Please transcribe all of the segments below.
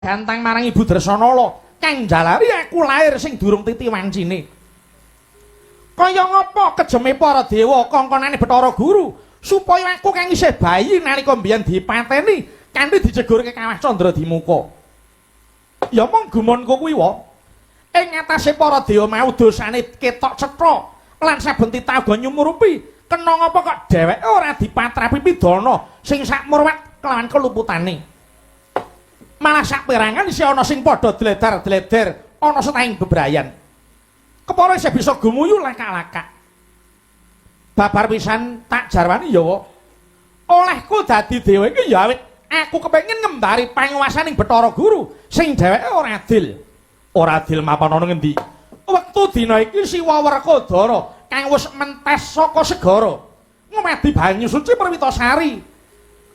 Gantang marang Ibu Dresanala kang jalari aku lair sing durung titi wancine. Kaya ngapa kejeme para dewa kongkonane Bathara Guru supaya aku kang isih bayi nalika mbiyen dipateni kanthi dijegurke Kawah Candra Dimuka. Ya mung gumunku kuwi wae. Ing ngatasé para dewa mau dosane ketok cetha lan saben titah uga nyumurupi kena ngapa kok dheweke ora dipatrapi pidana sing sakmurwat kelawan keluputane. Malah saperangan isih ana sing padha dledar-dleder ana setahing bebrayan. Kepara isih bisa gumuyu lakak-lakak. Babar pisan tak jarwani ya wa. Olehku dadi dewa iki ya awit aku kepengin ngembari panguwasaning Bathara Guru sing dheweke ora adil. Ora adil mapan ana ngendi? Wektu dina iki Siwa Werkudara kang wis mentes saka segara ngumadi banyu suci Perwitasari.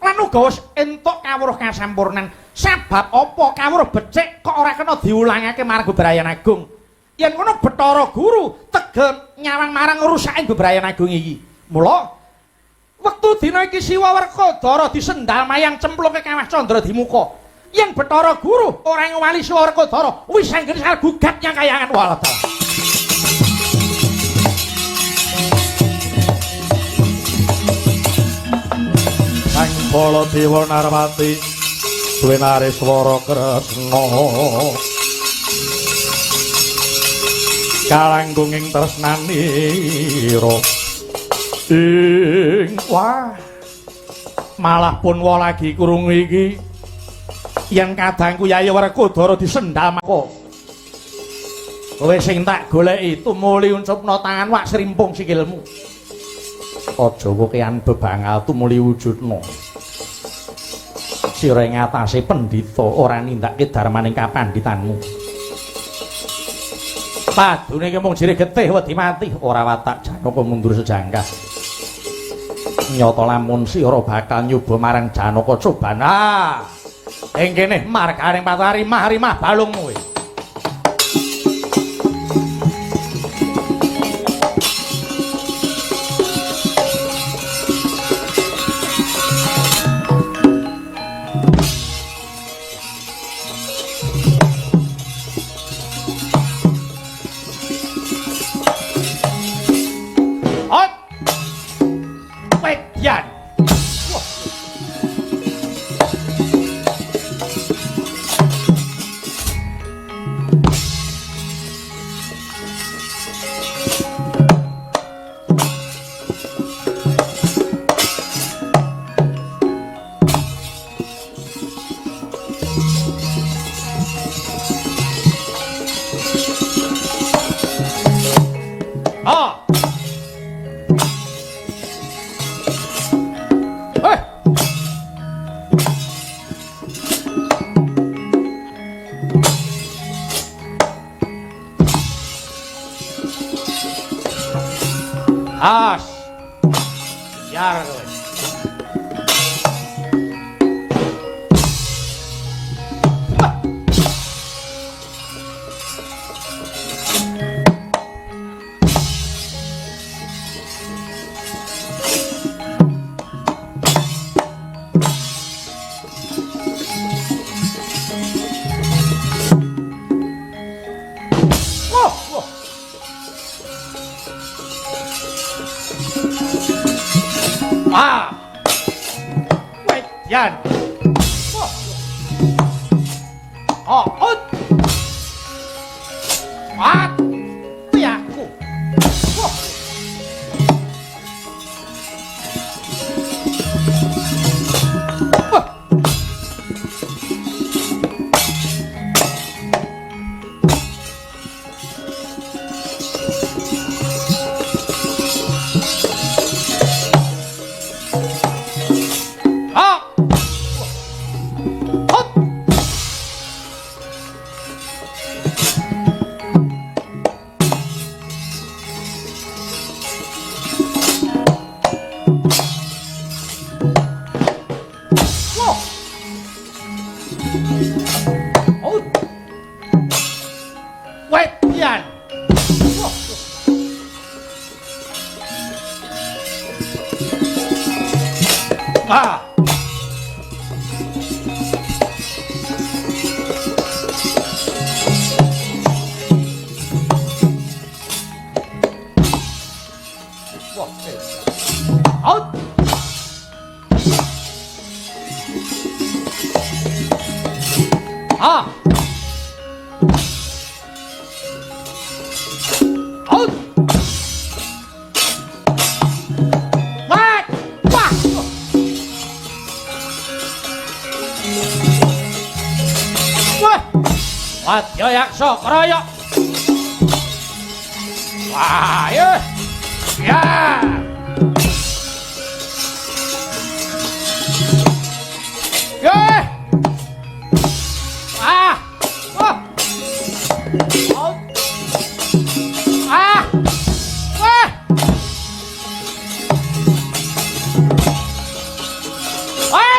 Lan uga wis entuk kawruh kasampurnan. Sebab apa kawruh becik kok ora kena diulangake marang Bebrayan Agung? Yen ngono Bathara Guru tegel nyawang marang rusake Bebrayan Agung iki. Mula wektu dina iki Siwa Werkudara disendal mayang cemplungke Kawah Candra Dimuka. Yen Bathara Guru ora ngwali Siwa Werkudara, wis anggene sal gugat nyang kayangan walata. Sang Baladewa Narmati duwe swara Kresna kalanggunging tresnanira ing wah malah pun wa lagi krungu iki yen kadangku Yayi Werkudara disendal mako. Kowe sing tak goleki tumuli uncupna tangan wak srimpung sikilmu. Aja kokean bebangal tumuli wujudna. Sira ing atase pendhita ora nindakake darmaning kapandhitanmu. Padune iki mung jirih getih wedi mati, ora watak Janaka mundur sejangkah. Nyata lamun sira bakal nyoba marang Janaka coban. Ah. Ing kene marganing patari rimah-rimah balungmu. Hot. Wedyan. Wah. Ah. Eh. As. Yar kowe. Wah. Wah, wah. Ah. Wedyan. Wah. Oh, ut. Mati aku. Wah. Wah. Ah. Hop. Ah. Out. Wah. Wah. Wah. Wadya yaksa kroyok. Wah, ya. Ya. Ya. Ah. Wah. Out. Ah. Wah. Wah.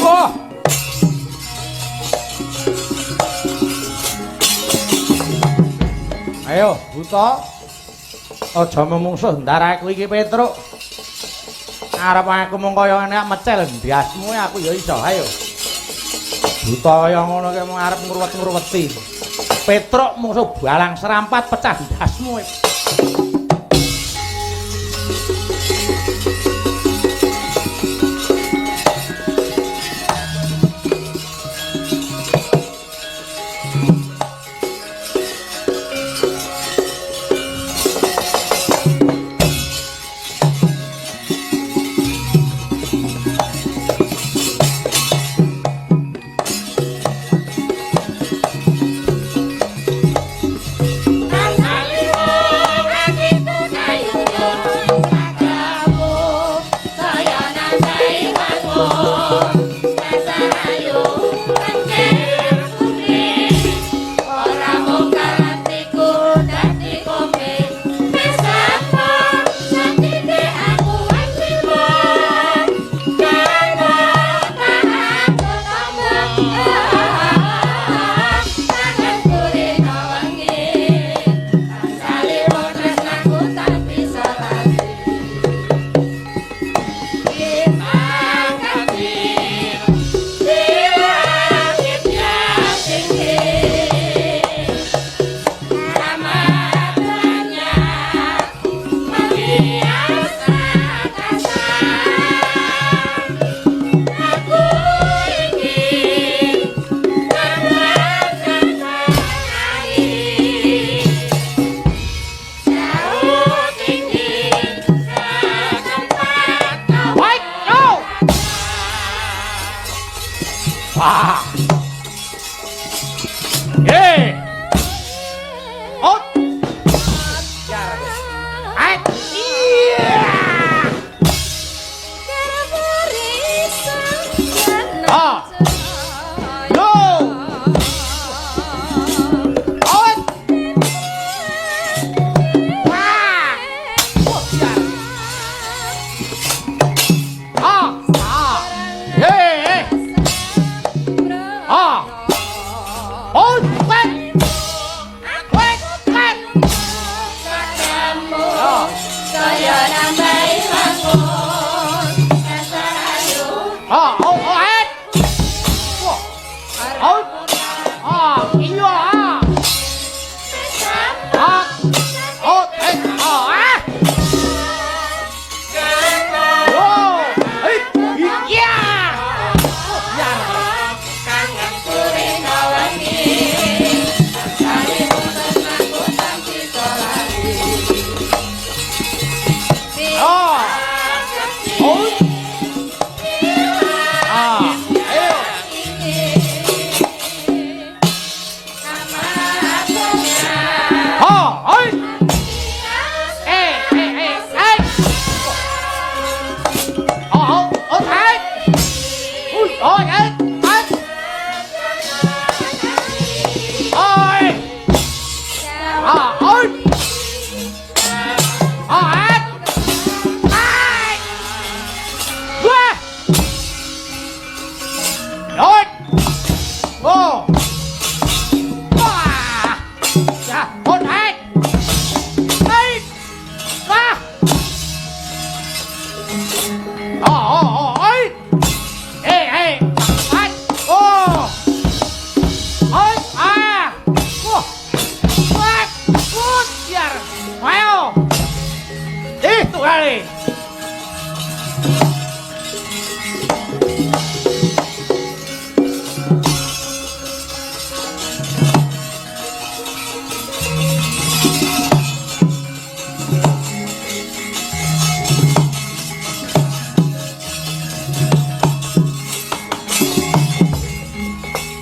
Wah. Ayo, buta. Aja memungsuh ndar aku iki, Petruk. Arep aku mung kaya ngene mecel ndasmu aku ya iso. Ayo. Buta kaya ngono ki mung arep ngruwet-ngruweti. Petruk mungsuh balang serampat pecah ndasmu.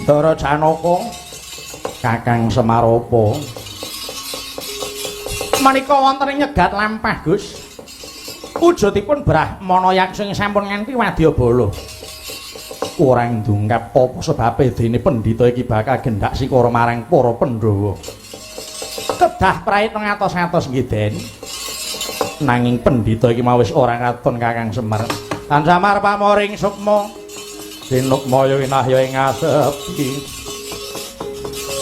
Ndara Janaka, Kakang Semar apa? Menika wonten ing nyegat lampah, Gus. Wujudipun Brahmana Yaksa ing sampun nganti wadyabala. Kurang dungkap apa sebabe dene pendhita iki bakal gendak sikara marang para Pandhawa. Kedah prayitna ngatos-atos nggih, Den. Nanging pendhita iki mau wis ora katon Kakang Semar. Tan samar pamoring sukma. Sinukmaya winahya ing asepi.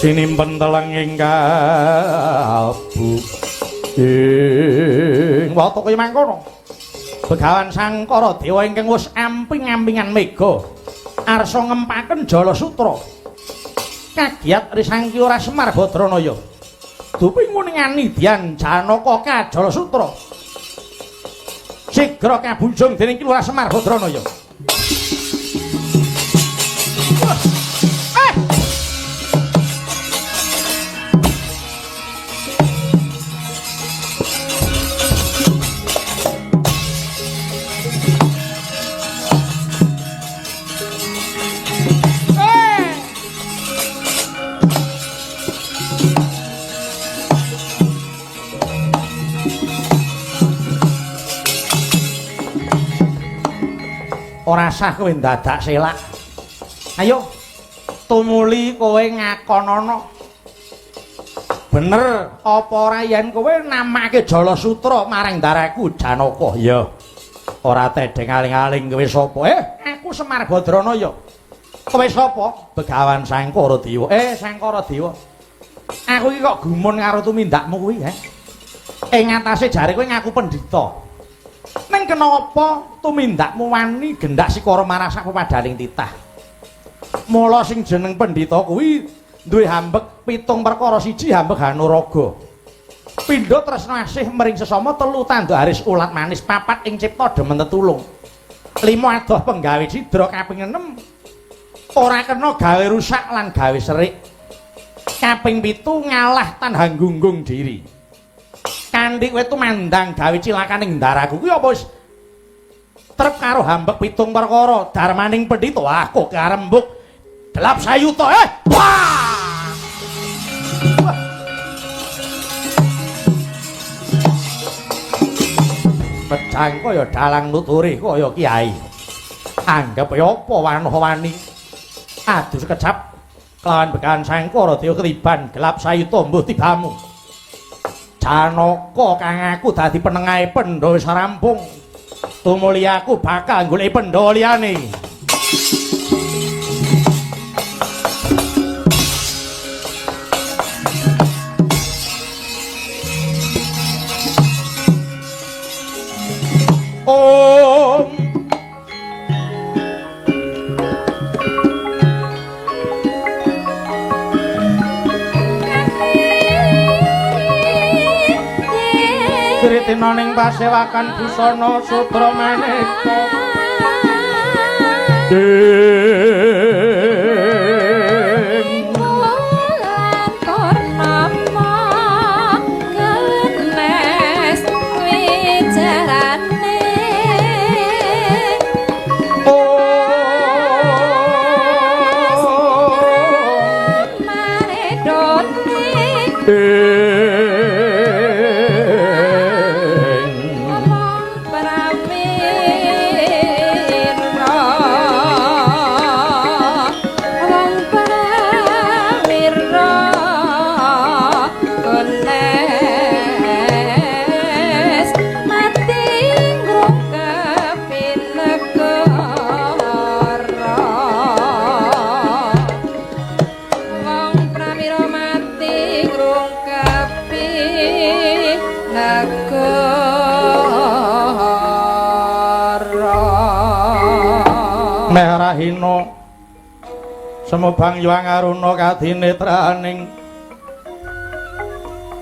Sinimpen teleng ing kalbu. Ing watu kaya mangkono. Begawan Sangkara Dewa ingkang wis amping-ampingan mega arsa ngempaken Jala Sutra. Kagiat risangki ora Semar Badranaya. Dupi nguningani Dian Janaka ka Jala Sutra. Sigra kabunjung dening Ki Lurah Semar Badranaya. Ora sah kowe ndadak selak. Ayo tumuli kowe ngakonono. Bener apa ora yen kowe namake Jala Sutra marang ndaraku Janaka? Ya. Ora tedheng aling-aling kowe sapa? Aku Semar Badranaya. Kowe sapa? Begawan Sangkara Dewa. Sangkara Dewa. Aku iki kok gumun karo tumindakmu kuwi, he? Ing atase jare kowe ngaku pendhita. Ning kenapa tumindakmu wani gendak sikara marang sak pepadaning titah? Mula sing jeneng pendhita kuwi duwe hambek pitung perkara, siji hambek hanuraga. Pindha tresna asih mring sesama, telu tanduk haris ulat manis, papat ing cipta demen tetulung. Lima adoh penggawe cidra, kaping enem ora kena gawe rusak lan gawe serik. Kaping 7 ngalah tan hanggunggung diri. Kanthi kowe tumandang gawe cilakaning ndaraku kuwi apa wis trep karo hambek pitung perkara darmaning pendhita? Ah, kok karembuk gelap sayuta. Wah! Pecang kaya dalang nuturi kaya kiai. Anggep ya apa wanoh-wani. Aduh sekejap kelawan Begawan Sangkara Dewa ketiban gelap sayuta mbuh tibamu. Janaka kang aku dadi penengahe Pandhawa wis rampung. Tumuli aku bakal goleki Pandhawa liyane. Om Kritina ning pasewakan busana sutra maneka. Merahina semubang yuang aruna kadinetraning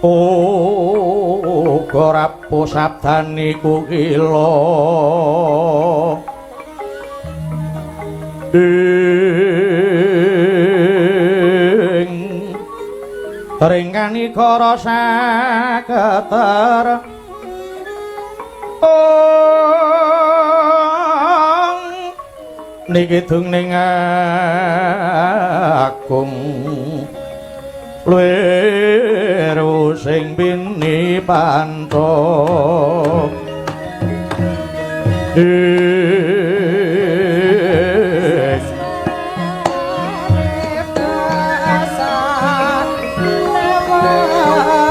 uga rapuh sabdani kukila ing ringkanikara saketer Niki dung ning agung luwiru sing bini panto.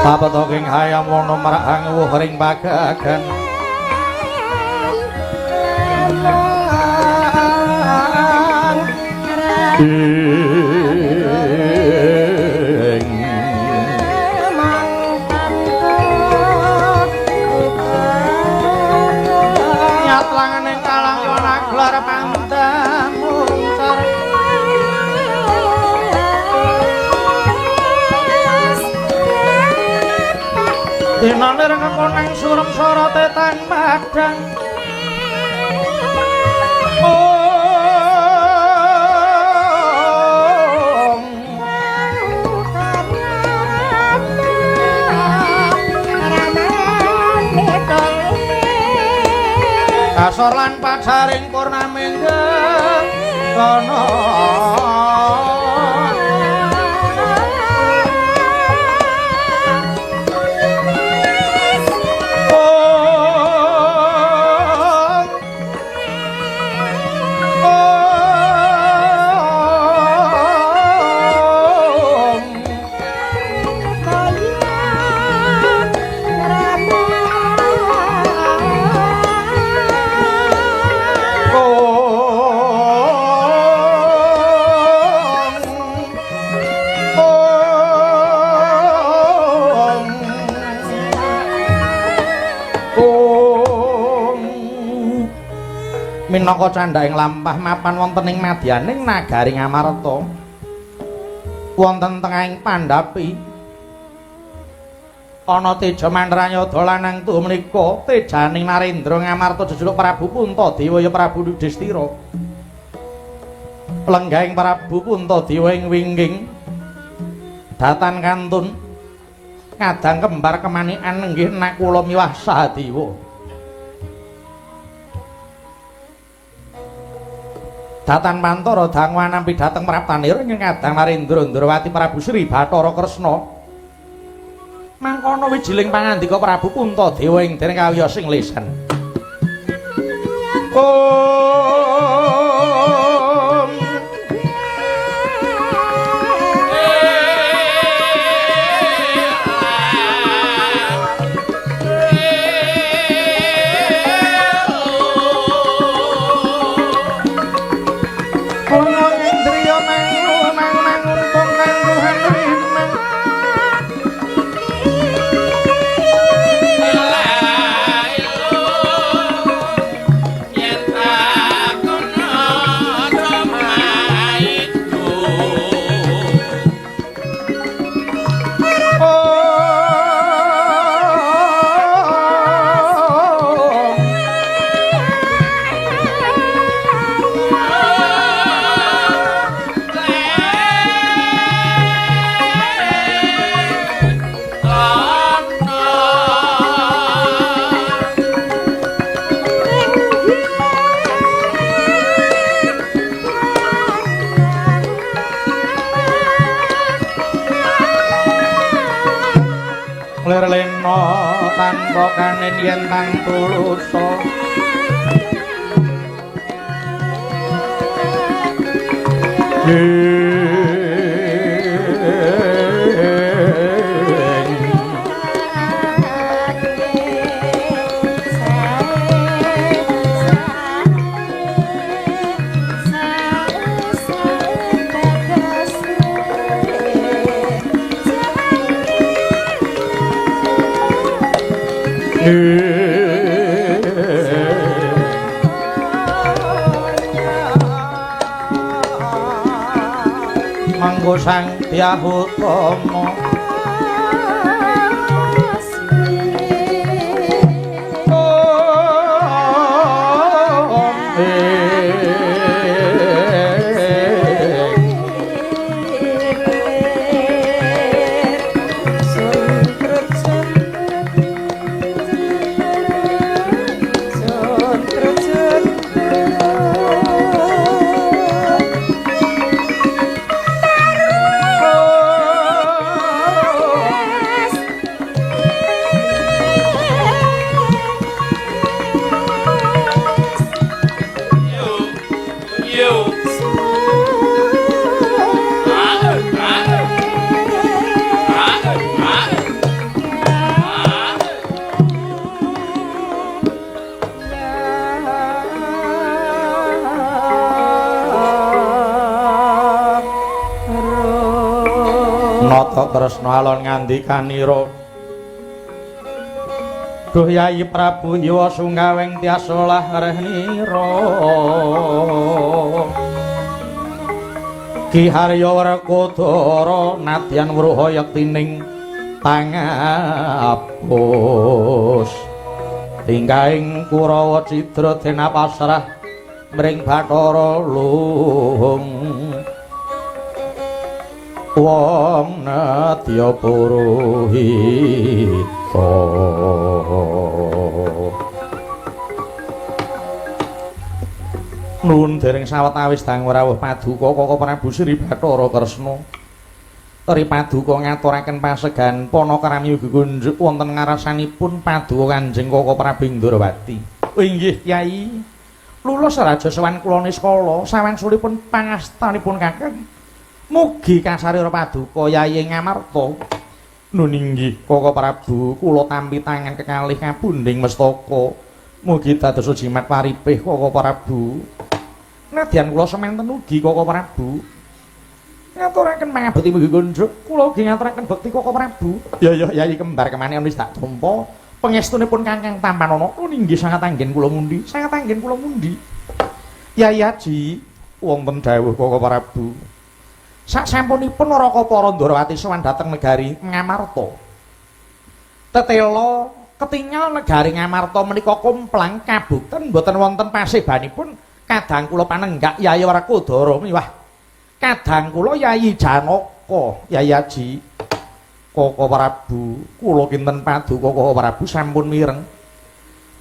Papatoking hayam wono marang wuh ring pagagan. Nyatlangan ing kalang yona gelar pandan muncar. Dinane reng konang surem sorote tan padang. Om Kasor lan pacaring purnamengga kono. Minangka candhaking lampah mapan wonten ing madyaning nagari Ngamarta, wonten tengahing pandhapi ana Teja Mantrayada lanang tuhu menika tejaning Narendra Ngamarta jejuluk Prabu Puntadewa ya Prabu Yudhistira. Lenggahing Prabu Puntadewa ing wingking datan kantun kadang kembar kemanikan nenggih Nakula miwah Sahadewa. Datan pantara dangu anampi dhateng praptanira ing kadang Narendra Ndrawati Prabu Sri Bathara Kresna. Mangkono wijiling pangandika Prabu Puntadewa ing dene kawiyos ing lesan. Om tanpa kanen yen tang tulusa. Manggo Sang Dyah Utama. Nata Kresna alon ngandikanira. Duh Yayi Prabu Iwa sungkawing tiasolah rehnira. Ki Harya Werkudara nadyan wruha yektining pangapus. Tingkahing Kurawa cidra den pasrah mring Bathara Luhung. Wong nedya puruhita. Nuwun dereng sawetawis dang rawuh paduka Kaka Prabu Sri Bathara Kresna. Ri paduka ngaturaken pasegan panakrami ugi kunjuk wonten ngarasanipun paduka Kanjeng Kaka Prabu Ndrawati. Oh inggih Kyai. Lulus raja sowan kula niskala sawangsulipun pangastanipun Kakang. Mugi kasarira paduka Yayi Ngamarta. Nun inggih Kaka Prabu, kula tampi tangan kekalih kapundhing mestaka. Mugi dados jimat paripih Kaka Prabu. Nadyan kula semanten ugi Kaka Prabu. Ngaturaken pangabekti mugi kunjuk, kula ugi ngaturaken bekti Kaka Prabu. Ya ya Yayi kembar kemane wis tak tampa. Pangestunipun Kakang tampanana. Nun inggih sangat anggen kula mundi, sangat anggen kula mundi. Yayi Aji, wonten dawuh Kaka Prabu. Sasampunipun Raka para Ndrawati sowan dhateng negari Ngamarta. Tetela ketingal negari Ngamarta menika komplang kabukten mboten wonten pasebanipun kadang kula panenggak Yayi Werkudara miwah kadang kula Yayi Janaka. Yayi Aji, Kaka Prabu, kula kinten paduka Kaka Prabu sampun mireng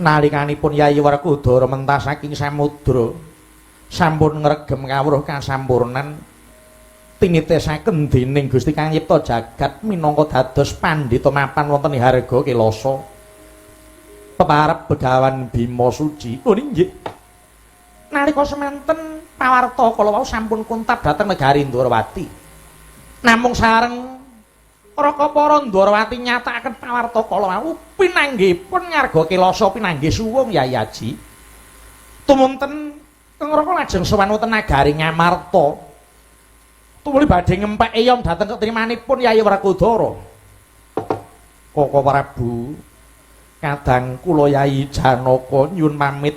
nalikanipun Yayi Werkudara mentas saking samudra sampun ngregem kawruh kasampurnan tinitesaken dening Gusti Kang Nyipta jagat minangka dados pandhita mapan wonten ing Harga Kelasa peparep Begawan Bima Suci. Oh inggih. Nalika semanten pawarta kala wau sampun kuntap dhateng negari Ndrawati. Namung sareng Raka para Ndrawati nyatakaken pawarta kala wau pinanggihipun Ngarga Kelasa pinanggih suwung Yayi Aji. Tumunten Kang Raka lajeng sowan wonten nagari Ngamarta. Tumuli badhe ngempek eyom dhateng ketrimanipun Yayi Werkudara. Kaka Prabu, kadang kula Yayi Janaka nyuwun pamit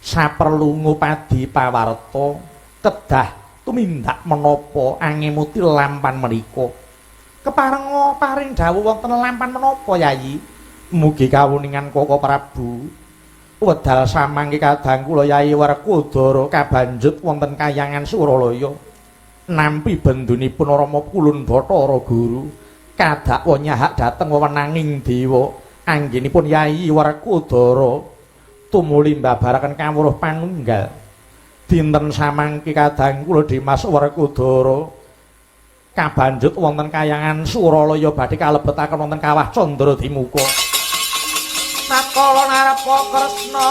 saperlu ngupadi pawarta kedah tumindak menapa angemuti lampan menika. Keparenga paring dawuh wonten lampan menapa Yayi? Mugi kawuningan Kaka Prabu. Wedal samangke kadang kula Yayi Werkudara kabanjut wonten kayangan Suralaya. Nampi bendunipun Rama Kulun Bathara Guru kadakwa nyahak dhateng wewenanging dewa anggenipun Yayi Werkudara tumuli mbabaraken kawruh panunggal. Dinten samangke kadang kula Dimas Werkudara kabanjut wonten kayangan Suralaya badhe kalebetaken wonten kawah Candra Dimuka. Nakala narepa Kresna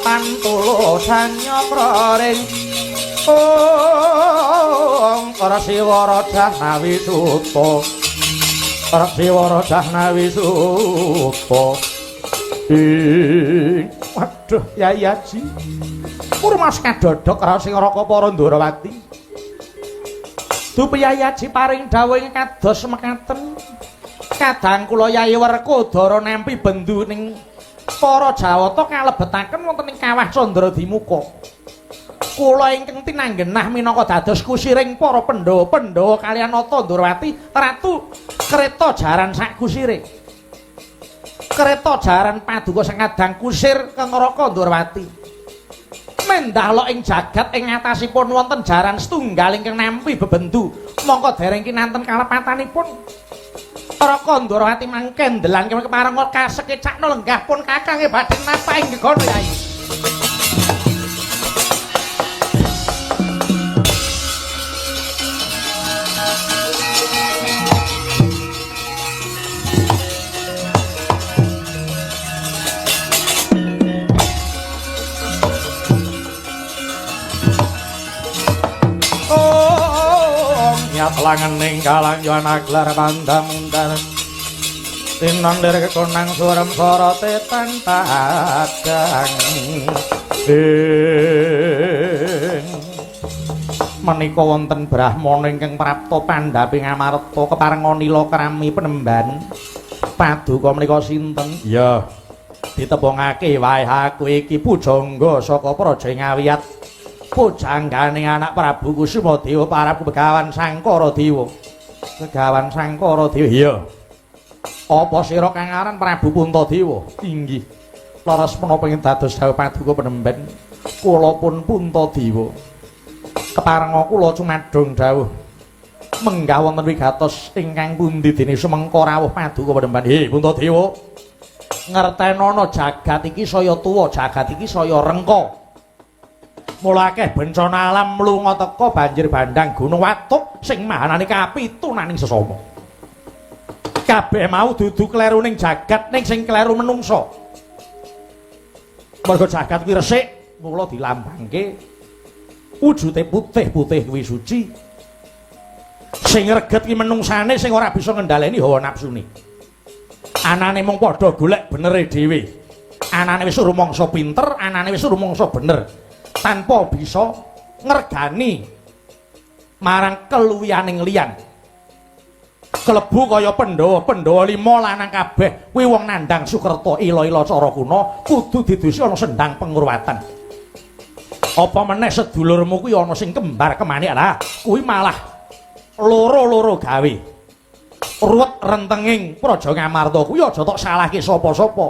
pantulusan nyakra ring Ong Rasiwara Jahnawi Suta. Rasiwara Jahnawi Suta. Ing waduh Yayi Aji. Kurmas kadodok raos ing Raka para Ndrawati. Dupi Yayi Aji paring dawuh ing kados mekaten. Kadang kula Yayi Werkudara nampi bendu ning para Jawata kalebetaken wonten ing kawah Candra Dimuka. Kula ingkang tinanggenah minangka dados kusiring para Pandhawa-Pandhawa kaliyan Nata Ndrawati ratu kereta jaran sak kusire. Kereta jaran paduka sang kadang kusir Kang Raka Ndrawati. Mendah lok ing jagat ing ngatasipun wonten jaran setunggal ingkang nampi bebendu mongko dereng kinanten kalepatanipun. Raka Ndrawati mangke ndelan keparenga kasekecakna lenggah pun kakange badhe napak ing gegono Yai. Langening kalang yuana gelar pandamundar tinon lir kekonang surem sorote tan padang ing Menika wonten brahmana ingkang prapta pandhaping amarta keparenga nila krami penemban. Paduka menika sinten? Ya, ditebongake wae aku iki pujangga saka Praja Ngawiyat. Pujanggane anak Prabu Kusumadewa parab Begawan Sangkara Dewa. Begawan Sangkara Dewa. Iya. Apa sira kang aran Prabu Puntadewa? Inggih. Leres menapa ing dados dawuh paduka penemban? Kula pun Puntadewa. Keparenga kula cumadung dawuh menggah wonten wigatos ingkang pundi dene sumengka rawuh paduka penemban. He Puntadewa, ngertenono jagat iki saya tuwa, jagat iki saya rengka. Mula akeh bencana alam lunga teka banjir bandang gunung watuk sing mahanane kapitu naning sesama. Kabeh mau dudu kleru ning jagat, ning sing kleru menungsa. Mergo jagat kuwi resik, mula dilambangke wujude putih-putih kuwi suci. Sing reget ki menungsane sing ora bisa ngendhaleni hawa nafsune. Anane mung padha golek benere dhewe. Anane wis rumangsa pinter, anane wis rumangsa bener. Tanpa bisa ngregani marang keluwihaning liyan. Klebu kaya Pandhawa, Pandhawa 5 lanang kabeh kuwi wong nandhang Sukerta ila-ila cara kuna kudu didusi ana sendang pengurwatan. Apa meneh sedulurmu kuwi ana sing kembar kemanik lah, kuwi malah loro-loro gawe. Ruwet rentenging Praja Ngamarta kuwi aja tok salahke sapa-sapa.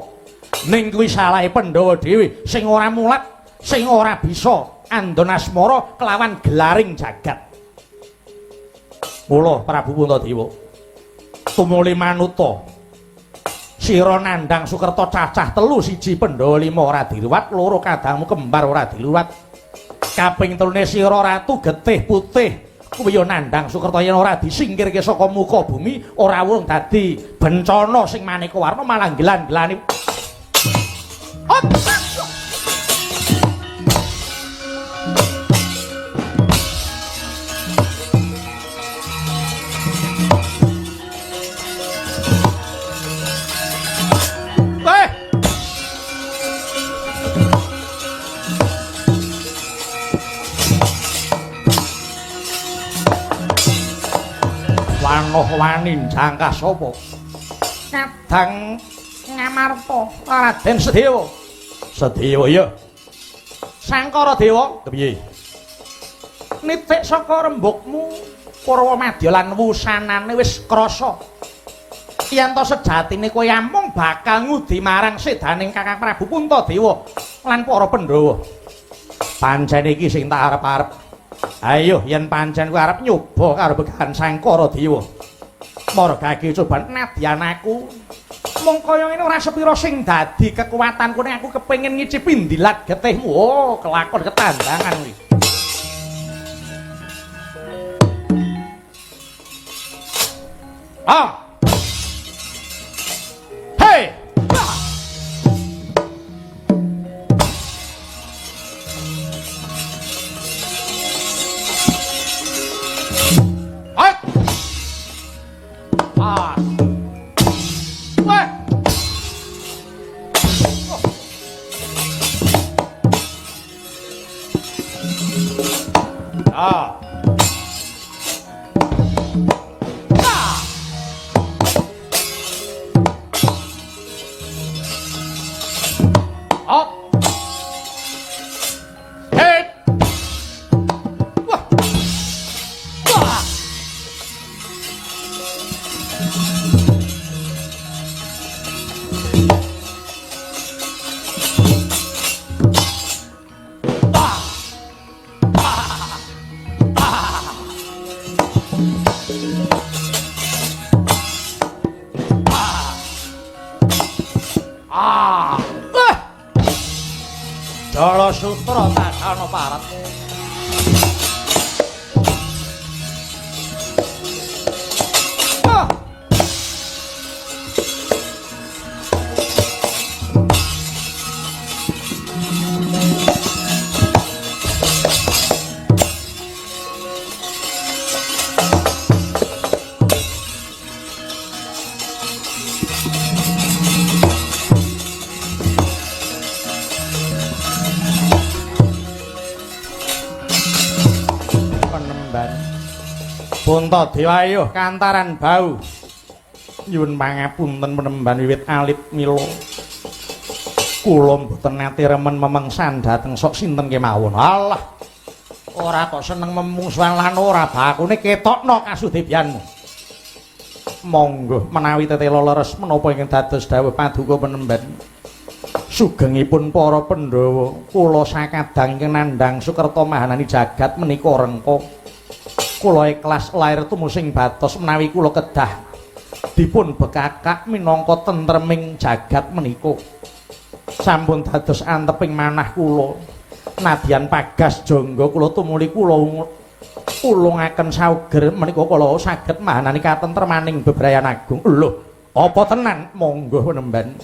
Ning kuwi salahe Pandhawa dhewe sing ora mulat, sing ora bisa andon asmara kelawan gelaring jagat. Mula Prabu Puntadewa tumuli manuta. Sira nandhang Sukerta cacah 3, 1 Pandhawa 5 ora diruwat, 2 kadangmu kembar ora diruwat. Kaping 3 sira ratu getih putih kuwi ya nandhang Sukerta yen ora disingkirke saka muka bumi ora wurung dadi bencana sing maneka warna malah gelan-gelani. Wanoh wani jangkah sapa? Kadang Ngamarta Raden Sedewa. Sedewa ya. Sangkara Dewa, kepiye? Nitik saka rembugmu Purwa Madya lan wusanane wis krasa. Yen to sejatine kowe amung bakal ngudi marang sedaning Kakang Prabu Puntadewa lan para Pandhawa. Pancen iki sing tak arep-arep. Ayo yen pancen kowe arep nyoba karo Begawan Sangkara Dewa. Margake coban nadyan aku. Mung kaya ngene ora sepira sing dadi kekuatanku nek aku kepengin ngicipi ndilat getihmu. Oh, kelakon ketandangan kuwi. Ah. Hey! Ah. Wah. Ah. Ah. Up. Hey. Wah. Wah. Ah. Wah. Jala sutra tasana parat. Ah. Puntadewa ayuh kantaran bau. Nyuwun pangapunten penemban wiwit alit mila. Kula mboten nate remen memengsan dhateng sok sinten kemawon. Alah. Ora kok seneng memungsuhan lan ora bakune ketokno kasudebyanmu. Monggo menawi tetela leres menapa ingkang dados dawuh paduka penemban. Sugengipun para Pandhawa, kula sakadang ingkang nandhang sukerta mahanani jagat menika rengka. Kula ikhlas lair tumusing batos menawi kula kedah dipun bekakak minangka tentreming jagat menika. Sampun dados anteping manah kula. Nadyan pagas jangga kula tumuli kula ulungaken sauger menika kula saged mahanani katentremaning bebrayan agung. Lho, apa tenan? Monggo penemban.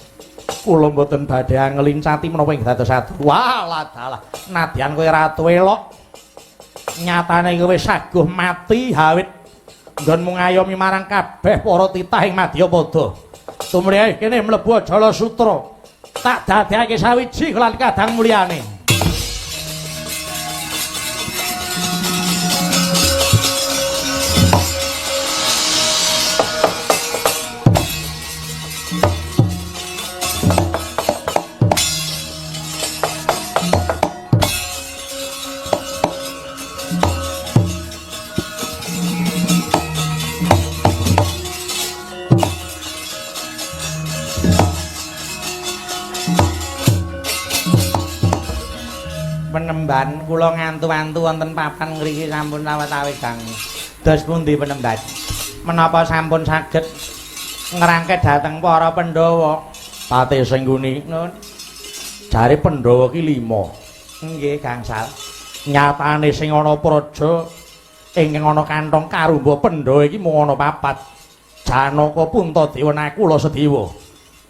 Kula mboten badhe ngelincati menapa ing dados adu. Walah dalah, nadyan kowe ratu elok. Nyatane kowe saguh mati hawit nggonmu ngayomi marang kabeh para titah ing Madyapada. Tumrih kene mlebu Jala Sutra. Tak dadekake sawiji lan kadang mulyane. Penemban kula ngantu-antu wonten papan ngriki sampun sawetawis kang. Dos pundi penemban? Menapa sampun saged ngrangket dhateng para Pandhawa? Pate Sengguni, nun. Jare Pandhawa ki 5. Nggih, gangsal. Nyatane sing ana praja ingkang ana kantong karumba Pandhawa iki mung ana 4. Janaka, Puntadewa, Nakula, Sedewa.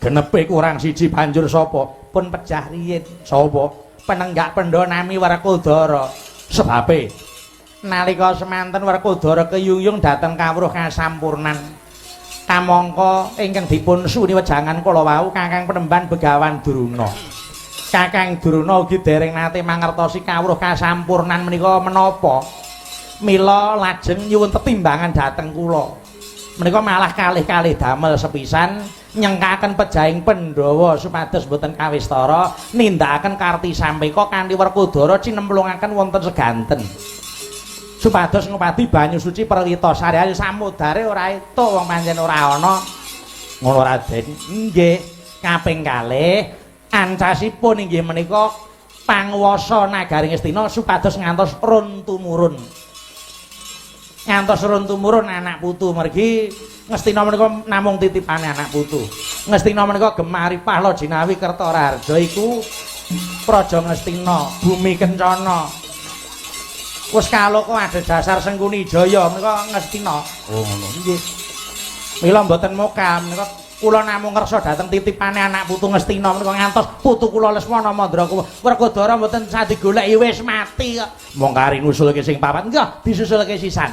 Genepe kurang siji banjur sapa? Pun pejah riyin. Sapa? Penenggak Pandhawa nami Werkudara. Sebabe nalika semanten Werkudara keyungyung dhateng kawruh kasampurnan. Kamangka ingkang dipun suni wejangan kala wau Kakang Penemban Begawan Durna. Kakang Durna ugi dereng nate mangertosi kawruh kasampurnan menika menapa. Mila lajeng nyuwun tetimbangan dhateng kula. Menika malah kalih-kalih damel sepisan nyengkaken pejahing Pandhawa supados boten kawistara nindakaken karti sampeka kanthi Werkudara cinemplungaken wonten seganten supados ngupadi banyu suci Perwita Sari. Samudare ora etuk wong pancen ora ana ngono Raden. Nggih, kaping kalih ancasipun inggih menika panguwasa nagari Ngastina supados ngantos run tumurun. Ngantos run tumurun anak putu mergi Ngastina menika namung titipane anak putu. Ngastina menika gemari Pahla Jinawi Kertaraharja iku Praja Ngastina, bumi kencana. Wis kaloka adhedhasar Sengkuni Jaya menika Ngastina. Oh ngono. Nggih. Mila mboten moka menika kula namung ngersa dhateng titipane anak putu Ngastina menika ngantos putu kula Lesmana Mandraka Werkudara mboten sah digoleki wis mati kok. Mong kari ngusulke sing papat nggih disusulke sisan.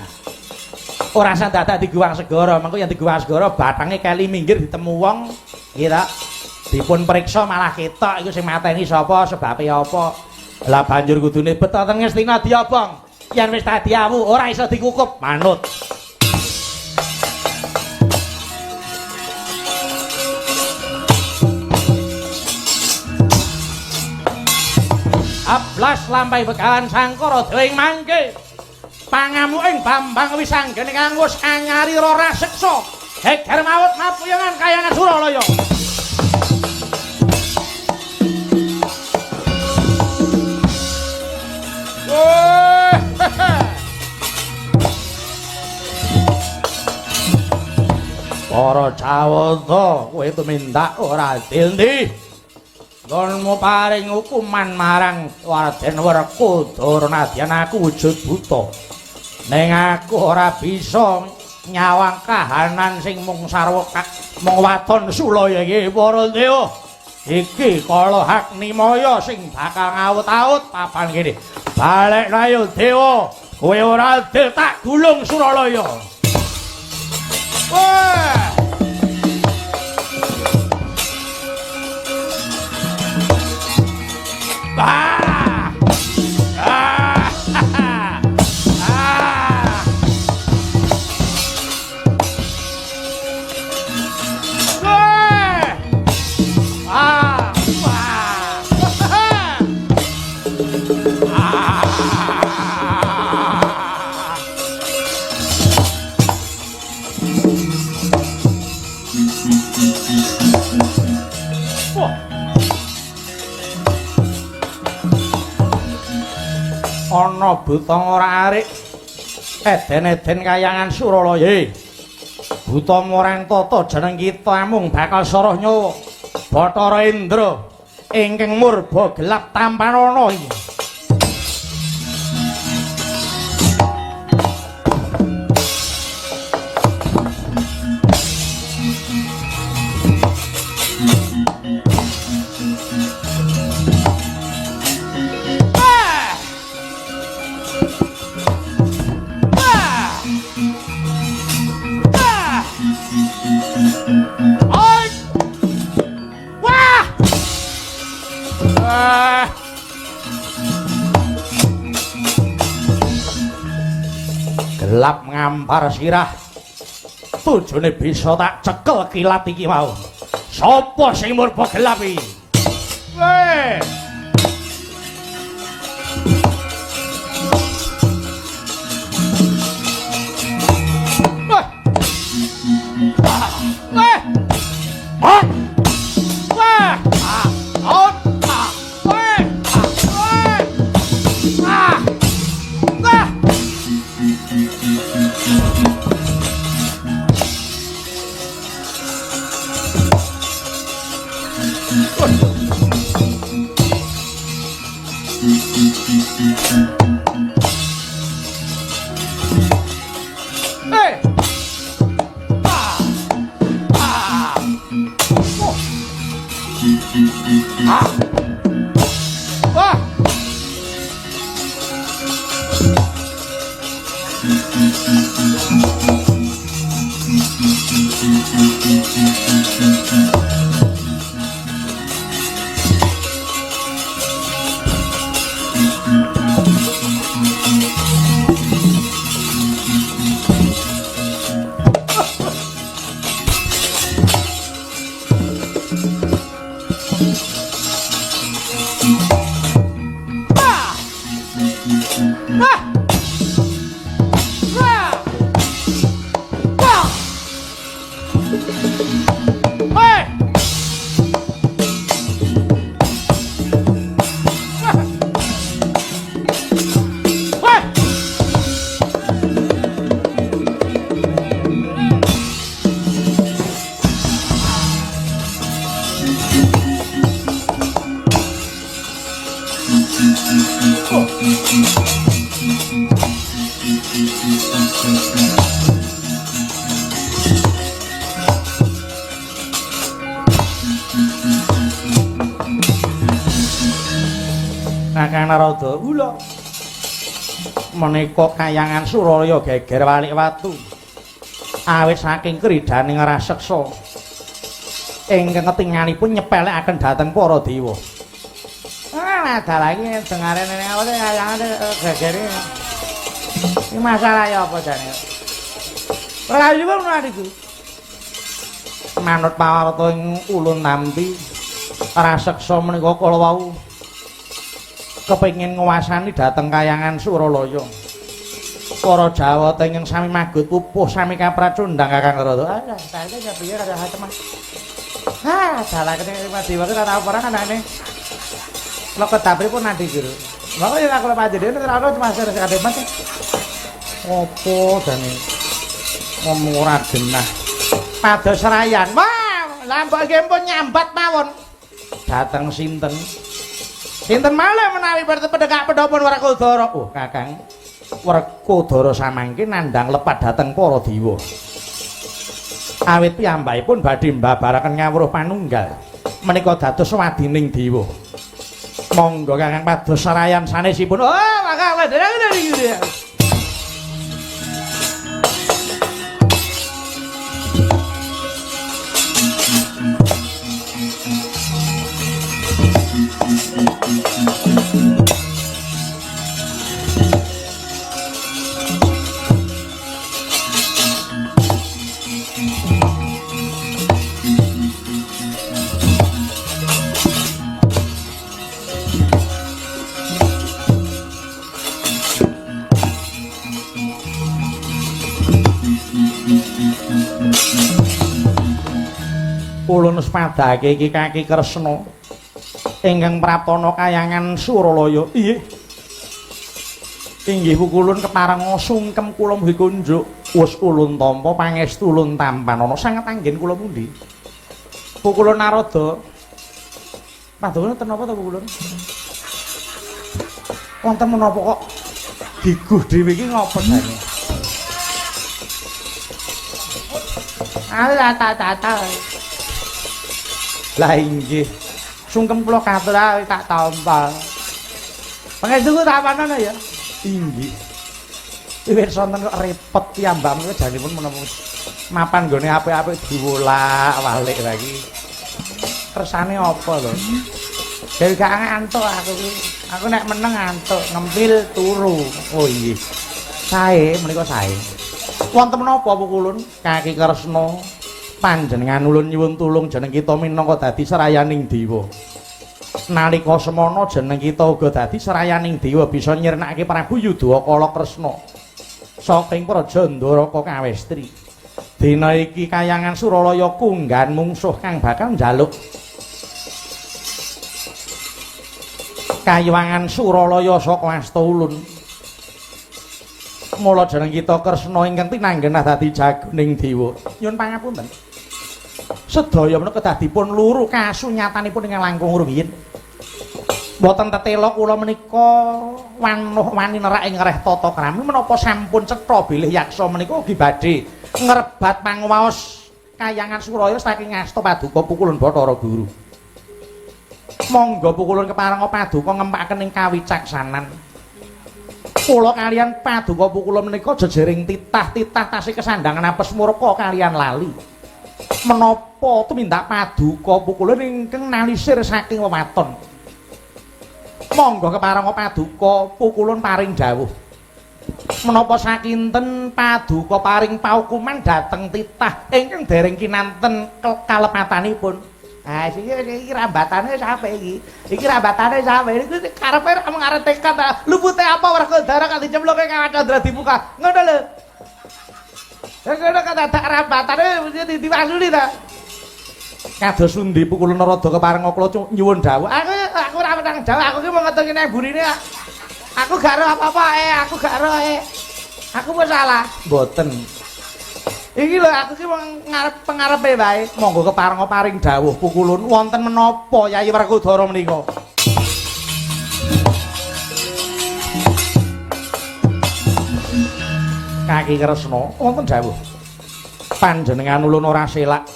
Ora usah dadak diguwang segara, mengko yen diguwang segara bathange keli minggir ditemu wong nggih ta. Dipun periksa malah ketok iku sing mateni sapa, sebabe apa. Lah banjur kudune beto teng Ngastina diobong. Yen wis dadi awu ora iso dikukup, manut. Ablas lampahi Begawan Sangkara dewa ing mangke. Pangamu ing Bambang Wisanggeni kang wis anyari ora seksa. Geger mawut mapuyangan kayangan Suralaya. Para Jawata kowe tumindak ora adil ndi? Nggonmu paring hukuman marang Raden Werkudara nadyan aku wujud buta. Ning aku ora bisa nyawang kahanan sing mung sarwa mung waton sulaya iki para dewa. Iki kala Agnimaya sing bakal ngawut-awut papan kene. Balekno ayo dewa, kowe ora adil tak gulung Suralaya. Wah! Ah! Ah! Ah! Ana buta ora arik. Eden-eden kayangan Suralaya. Buta marang tata jeneng kita amung bakal soroh nyawa. Bathara Indra ingkang murba gelap tampanana iki. Gelap ngampar sirah. Tujune bisa tak cekel kilat iki mau. Sapa sing murba gelap iki? Weh. Weh. Weh. Ah. Weh. Ah. Ah. Weh. Weh. Ah. Ah. Hey! Ah! Ah! Oh! Ah! Ah! Ah! Ah! Ah! Hey! Hey! Kakang Narada, ula menika kayangan Suralaya geger walik watu. Awit saking kridaning raseksa ingkang ketinganipun nyepelekaken dhateng para dewa. Ah, dalah iki dengare nene awake kayangan gegere. Iki masalah ya apa jane? Rayu pun niku. Manut pawarta ing ulun nampi raseksa menika kala wau kepengin nguwasani dhateng kayangan Suralaya. Para Jawata ingkang sami magut pupuh sami kapracundhang Kakang Narada. Ah, saiki ya piye karo teman. Ah, dalah kene Dewa ki ora tau ora kanane. Lho kedapripun nandi guru. Monggo ya kula panjenengan ora ono cuma sing kademan. Apa jane ngomong ora genah. Pados rayan. Wah, lha mbok nggih pun nyambat mawon. Dhateng sinten? Sinten malih menawi pedhekak pedhopun Werkudara. Oh, Kakang. Werkudara samangke nandhang lepat dhateng para dewa. Awit piyambakipun badhe mbabaraken ngawruh panunggal. Menika dados wadining dewa. Monggo Kakang pados sarayan sanesipun. Oh, maka lha. Ulun sepadake iki Kaki Kresna ingkang praptana kayangan Suralaya. Iya. Inggih pukulun keparenga sungkem kula mugi kunjuk. Wus ulun tampa pangestu ulun tampanana sanget anggen kula pundi? Pukulun Narada. Paduka wonten napa to pukulun? Wonten menapa kok diguh dhewe iki ngopo jane? Alah ta. Lah inggih. Sungkem kula katur tak tampa. Pangestuku tampanana ya. Inggih. Wiwit sonten kok repot piyambak menika janipun menapa mapan nggone apik-apik diwolak-walik lagi. Kersane apa lho? Dari gak ngantuk aku ki. Aku nek meneng ngantuk, ngempil turu. Oh inggih. Sae menika sae. Wonten menapa pukulun? Kaki Kresna panjenengan ulun nyuwun tulung jeneng kita minangka dadi serayaning dewa. Nalika semana jeneng kita uga dadi serayaning dewa bisa nyirnakake Prabu Yudhakala Kresna saking Praja Ndoraka Kawestri. Dina iki kayangan Suralaya kunggan mungsuh kang bakal njaluk kayiwangan Suralaya saka asta ulun. Mula jeneng kita Kresna ingkang tinanggenah dadi jagoning dewa. Nyuwun pangapunten. Sedaya menika kedah dipun luru kasunyatanipun ingkang langkung rumiyin. Mboten tetela kula menika wanuh wani nerak ing reh tata krami menapa sampun cetha bilih yaksa menika ugi badhe ngrebat pangwaos kayangan Suralaya saking asta paduka pukulun Bathara Guru. Monggo pukulun keparenga paduka ngempakaken ing kawicaksanan. Kula kalian paduka pukulun menika jejering titah-titah tasih kesandhangan apes murka kalian lali. Menapa tumindak paduka pukulun ingkang nalisir saking wewaton. Monggo keparenga paduka pukulun paring dawuh. Menapa sakinten paduka paring paukuman dhateng titah ingkang dereng kinanten kalepatanipun. Ah iki rambatane sampe iki. Iki rambatane sampe iki karepe ra mung arep tekad. Lupute apa Werkudara kok dicemplungke kawah Candra dibuka. Ngono lho. Ngono kok dadak rambatane mesti diwasuli ta. Kados pundi pukulun Narada keparenga kula nyuwun dawuh. Aku ora menang jawab, aku ki mung ngetokne nang burine. Aku gak ero apa-apa, aku gak ero. Aku wis salah. Mboten. Iki lho aku ki mung ngarep pengarepe wae. Monggo keparenga paring dawuh pukulun wonten menapa Yayi Werkudara menika? Kaki Kresna wonten dawuh. Panjenengan ulun ora selak.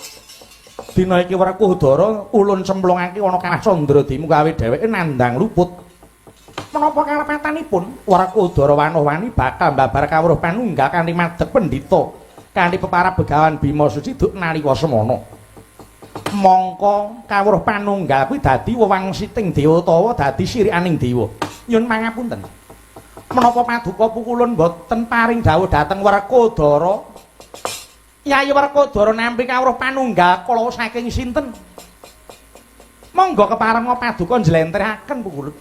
Dina iki Werkudara ulun cemplungake ana kawah Candra Dimuka awit dheweke nandhang luput. Menapa kalepatanipun Werkudara wanuh-wani bakal mbabar kawruh panunggal kanthi madeg pendhita kanthi peparab Begawan Bima Suci duk nalika semana. Mongko kawruh panunggal kuwi dadi wewangsiting dewa utawa dadi sirikaning dewa. Nyun pangapunten. Menapa paduka pukulun boten paring dawuh dhateng Werkudara? Yayi Werkudara nampi kawruh panunggal kala saking sinten? Monggo keparenga paduka njlentrehaken pukulun.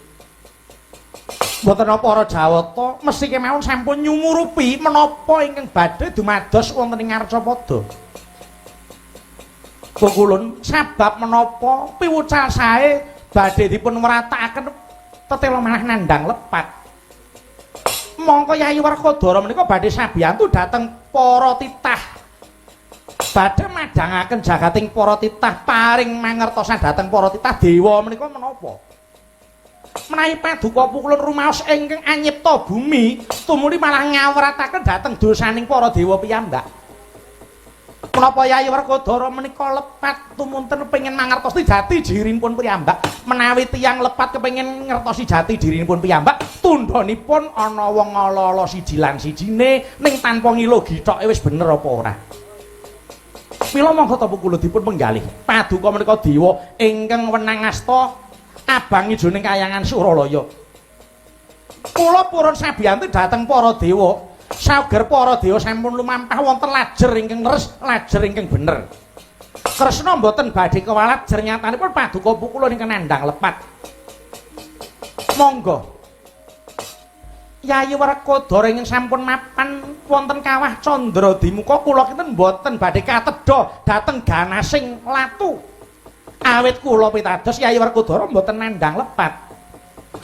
Mboten para Jawata mesti kemawon sampun nyumurupi menapa ingkang badhe dumados wonten ing Ngarcapada. Pukulun sabab menapa piwucal sae badhe dipun wratakaken tetela malah nandhang lepat. Mongko Yayi Werkudara menika badhe sabiyantu dhateng para titah. Badhe madhangaken jagating para titah paring mangertosan dhateng para titah dewa menika menapa? Menawi paduka pukulun rumaos ingkang anyipta bumi tumuli malah ngawrataken dhateng dosaning para dewa piyambak. Menapa Yayi Werkudara menika lepat tumunten pengin mangertosi jati dirinipun piyambak? Menawi tiyang lepat kepengin ngertosi jati dirinipun piyambak, tundhonipun ana wong ala-ala siji lan sijine ning tanpa ngilo githoke wis bener apa ora? Mila monggo ta pukulun dipun penggalih. Paduka menika dewa ingkang wenang asta abang ijoning kayangan Suralaya. Kula purun sabiyantu dhateng para dewa. Sauger para dewa sampun lumampah wonten lajer ingkang leres, lajer ingkang bener. Kresna mboten badhe kewalat jer nyatanipun paduka pukulun ingkang nandhang lepat. Monggo. Yayi Werkudara ingkang sampun mapan wonten kawah Candra Dimuka kula kinten mboten badhe katedha dhateng ganasing latu. Awit kula pitados Yayi Werkudara mboten nandhang lepat.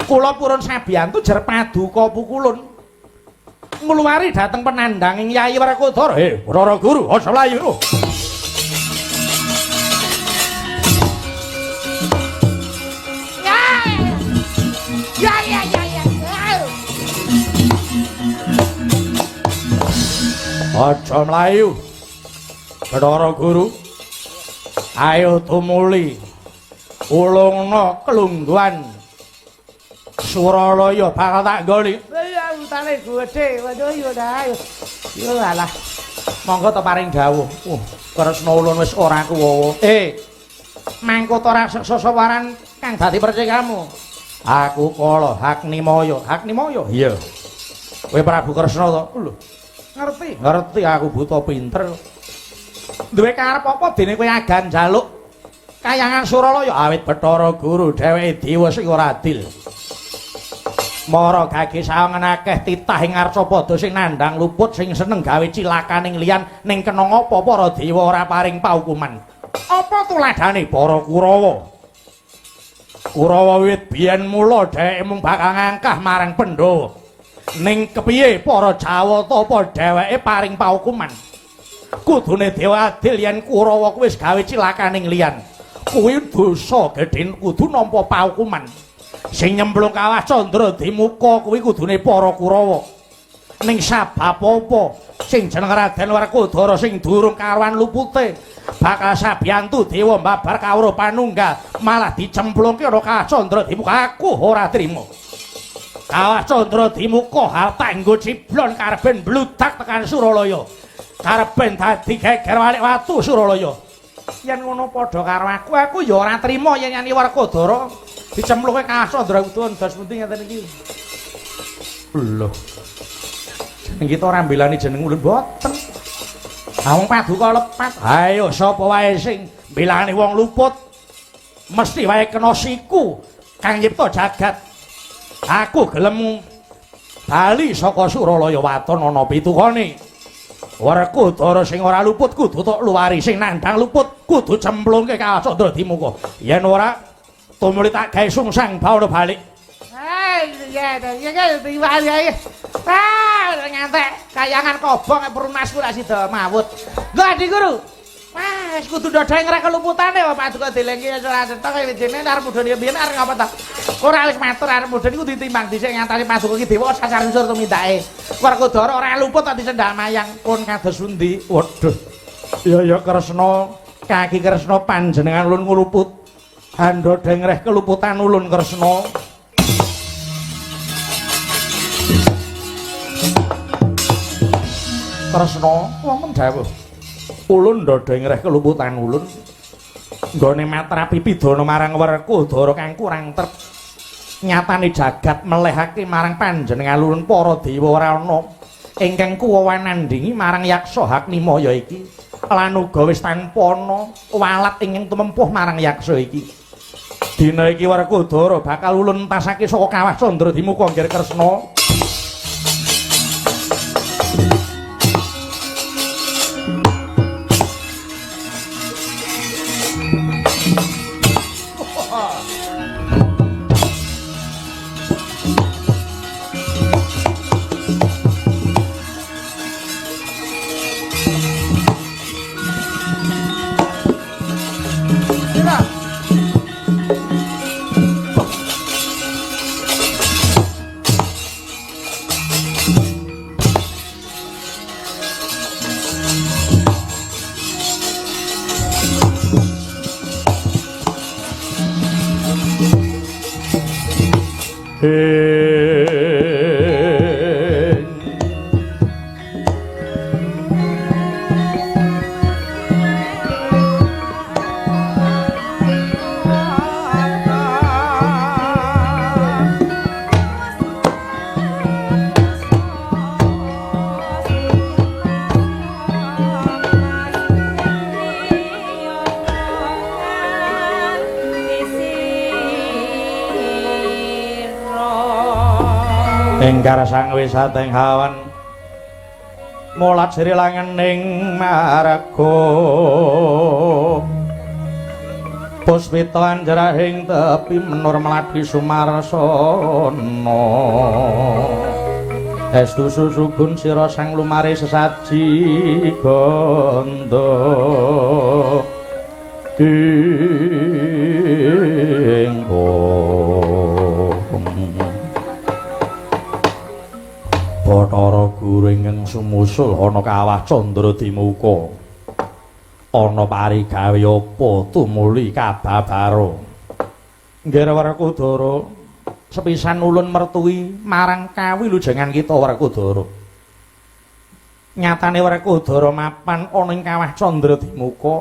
Kula purun sabiyantu jer paduka pukulun. Ngluwari dhateng penandhanging Yayi Werkudara. He, Bathara Guru, aja mlayu. Ya. Ya ya ya ya. Aja mlayu. Bathara Guru. Ayo tumuli. Ulungna kelungguhan Suralaya bakal tak nggoni. Ya utane gedhe. Waduh yo dah. Yo alah. Monggo to paring dawuh. Kresna ulun wis ora kuwawa. Mangko to raseksa sawaran kang dadi percikamu. Aku kala Haknimaya. Haknimaya? Iya. Kowe Prabu Kresna to? Lho. Ngerti? Ngerti aku buta pinter. Duwe karep apa dene kowe agan njaluk kayangan Suralaya awit Bathara Guru dheweke dewa sing ora adil. Mara gage sawangan akeh titah ing ngarcapada sing nandhang luput sing seneng gawe cilakaning liyan ning kena ngapa para dewa ora paring paukuman. Apa tuladhane para Kurawa? Kurawa wiwit biyen mula dheweke mung bakal ngangkah marang Pandhawa. Ning kepiye para Jawata apa dheweke paring paukuman? Kudune dewa adil yen Kurawa kuwi wis gawe cilakaning liyan. Kuwi dosa gedhe kudu nampa paukuman. Sing nyemplung kawah Candra Dimuka kuwi kudune para Kurawa. Ning sabab apa sing jeneng Raden Werkudara sing durung karuan lupute bakal sabiyantu dewa mbabar kawruh panunggal malah dicemplungke ana kawah Candra Dimuka. Aku ora trima. Kawah Candra Dimuka arep tak nggo ciblon kareben bludak tekan Suralaya. Kareben dadi geger walik watu Suralaya. Yen ngono padha karo aku, aku ya ora trima yen yani Werkudara dicemplungke kawah Candra Udun dos pundi ngeten iki. Lho. Jeneng kita ora mbelani jeneng ulun mboten. Ha wong paduka lepat. Ayo sapa wae sing mbelani wong luput mesti wae kena siku kang nyipta jagat. Aku gelem bali saka Suralaya waton ana pitukane. Werkudara sing ora luput kudu tok luwari, sing nandhang luput kudu cemplungke kawah Candra Dimuka. Yen ora tumuli tak gawe sungsang bawana balik. Ya ya ya ya. Ah, ngantek kayangan kobong perunasku lak sida mawut. Lho Adi Guru. Wah, wis kudu ndodhe ngrek keluputane wae paduka dilengke ora cetok wijine arep mudhun ya biyen arep ngapa ta. Ora wis matur arep mudhun iku ditimbang dhisik ngantari paduka iki dewa sasar usur tumindake. Werkudara ora luput kok disendal mayang pun kados pundi. Waduh. Ya ya Kresna, kaki Kresna panjenengan ulun ngluput. Andhodhe ngreh keluputan ulun Kresna. Kresna wonten dawuh. Ulun ndodhe ngreh keluputan ulun. Nggone matrapi pidana marang Werkudara kang kurang trep. Nyatane jagat melehake marang panjenengan ulun para dewa ora ana ingkang kuwawan nandhingi marang yaksa Haknimaya iki. Lan uga wis tanpa ana walat ingkang tumempuh marang yaksa iki. Dina iki Werkudara bakal ulun entasake saka kawah Candra Dimuka nggih Kresna. Engkar sang wisateng hawan mulat sri langening marga puspita anjrahing tepi menur mladi sumarsana. Estu susugun sira sang lumare sesaji gandha ing Bathara Guru ingkang sumusul ana kawah Candra Dimuka. Ana parigawe apa tumuli kababara? Nggih Werkudara, sepisan ulun mertuwi marang kawilujengan kita Werkudara. Nyatane Werkudara mapan ana ing kawah Candra Dimuka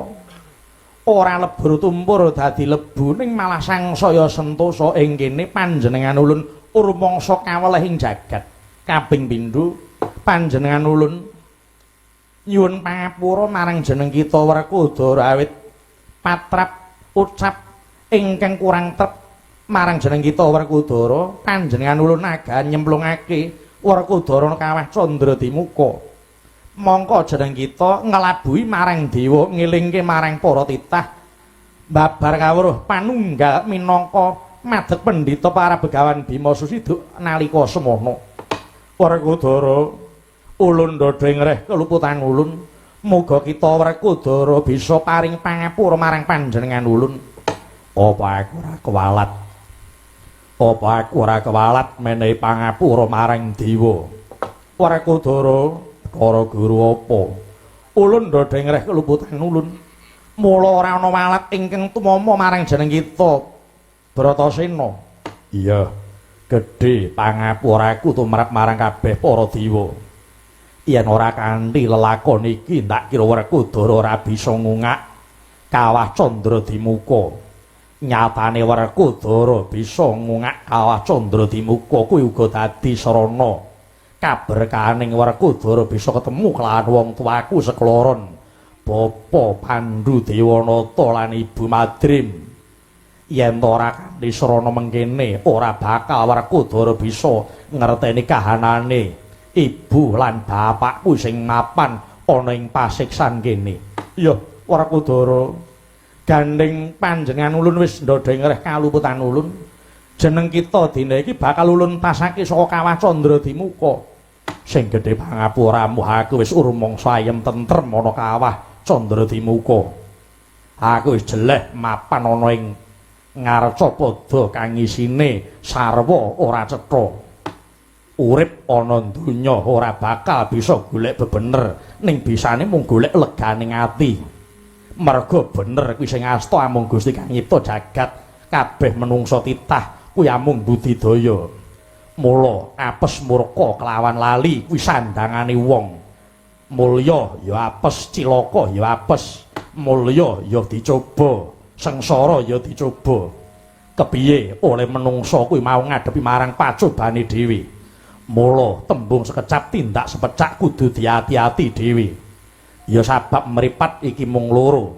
ora lebur tumpur dadi lebu ning malah sangsaya sentosa ing kene panjenengan ulun rumangsa kaweleh ing jagat. Kaping pindho panjenengan ulun nyuwun pangapura marang jeneng kita Werkudara awit patrap ucap ingkang kurang trep marang jeneng kita Werkudara, panjenengan ulun aga nyemplungake Werkudara kawah Candra Dimuka. Mongko jeneng kita nglabuhi marang dewa, ngelingke marang para titah babar kawruh panunggal minangka madeg pendhita para begawan Bima Susiduk nalika semana. Werkudara, ulun dhodha ngreh keluputan ulun, muga kita Werkudara bisa paring pangapura marang panjenengan ulun. Apa aku ora kewalat? Apa aku ora kewalat menehi pangapura marang dewa? Werkudara, Bathara Guru apa? Ulun dhodha ngreh keluputan ulun. Mula ora ana walat ingkang tumama marang jeneng kita Bratasena. Iya, gedhe pangapuraku tumrap marang kabeh para dewa. Yen ora kanthi lelakon iki ndak kira Werkudara ora bisa ngungak kawah Candra Dimuka. Nyatane Werkudara bisa ngungak kawah Candra Dimuka kuwi uga dadi sarana kaberkahaning Werkudara bisa ketemu kelawan wong tuaku sekloron, Bapa Pandu Dewanata lan Ibu Madrim. Yen ora kanthi sarana mengkene ora bakal Werkudara bisa ngerteni kahanane ibu lan bapakku sing mapan ana ing pasiksan kene. Iya, Werkudara, gandeng panjenengan ulun wis ndhodha ngreh kaluputan ulun. Jeneng kita dina iki bakal ulun tasake saka kawah Candra Dimuka. Sing gedhe pangapuramu, aku wis rumangsa ayem tentrem ana kawah Candra Dimuka. Aku wis jeleh mapan ana ing ngarcapada kang isine sarwa ora cetha. Urip ana donya ora bakal bisa golek bebener, ning bisane mung golek leganing ati. Merga bener kuwi sing asta amung Gusti kang nyipta jagat, kabeh menungsa titah kuwi amung budidaya. Mula apes murka kelawan lali kuwi sandangane wong. Mulya ya apes, cilaka ya apes, mulya ya dicoba, sengsara ya dicoba. Kepiye oleh menungsa kuwi mau ngadepi marang pacobane dhewe. Mula tembung sekecap tindak sepecak kudu diati-ati dhewe. Ya sabab mripat iki mung loro.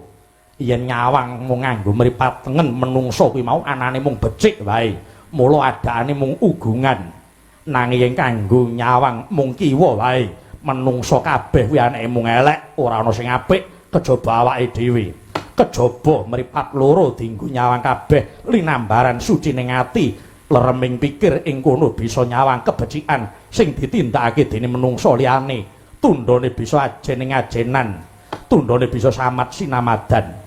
Yen nyawang mung nganggo mripat tengen, menungsa kuwi mau anane mung becik wae. Mula adakane mung ugungan. Nanging kanggo nyawang mung kiwa wae, menungsa kabeh kuwi anake mung elek, ora ana sing apik kejaba awake dhewe. Kejaba mripat loro dienggo nyawang kabeh linambaran suci ning ati, lereming pikir ing kono bisa nyawang kebecikan sing ditindakake dening menungsa liyane. Tundhone bisa ajen ing ajenan, tundhone bisa samat sinamadan.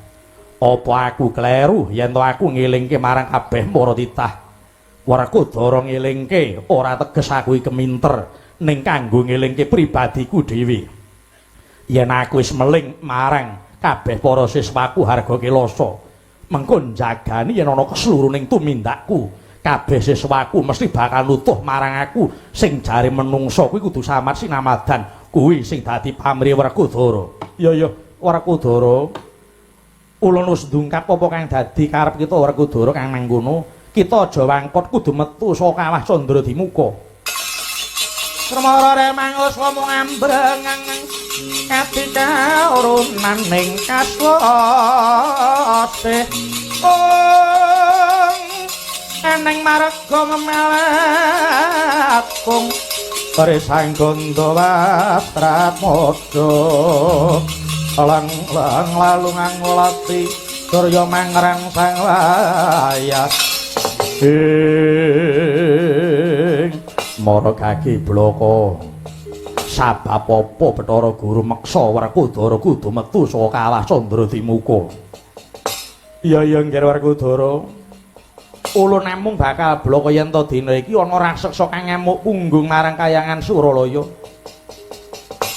Apa aku kleru yen to aku ngelingke marang kabeh para titah? Werkudara ngelingke ora teges aku iki keminter, ning kanggo ngelingke pribadiku dhewe. Yen aku wis meling marang kabeh para siswaku harga kelasa, mengko njagani yen ana keseluruning tumindakku, kabeh siswaku mesti bakal nutuh marang aku sing jare menungsa kuwi kudu samat sinamadan, kuwi sing dadi pamrih Werkudara. Ya ya Werkudara, ulun wis ndungkap apa kang dadi karep kita Werkudara kang mangkono. Kita aja wangkot, kudu metu saka kawah Candra Dimuka. Kremara remang uswa mung ambreng katika urunaning kaswase ong eneng marga memelatkung Risang gandha wastratmojo lang lang lalu ngangulati surya mangrang sang wayah ing Mara gage blaka. Sabab apa Bathara Guru meksa Werkudara kudu metu saka kawah Candradimuka? Iya iya Ngger Werkudara. Ulun namung bakal blaka yen ta dina iki ana raseksa kang ngamuk punggung marang kayangan Suralaya.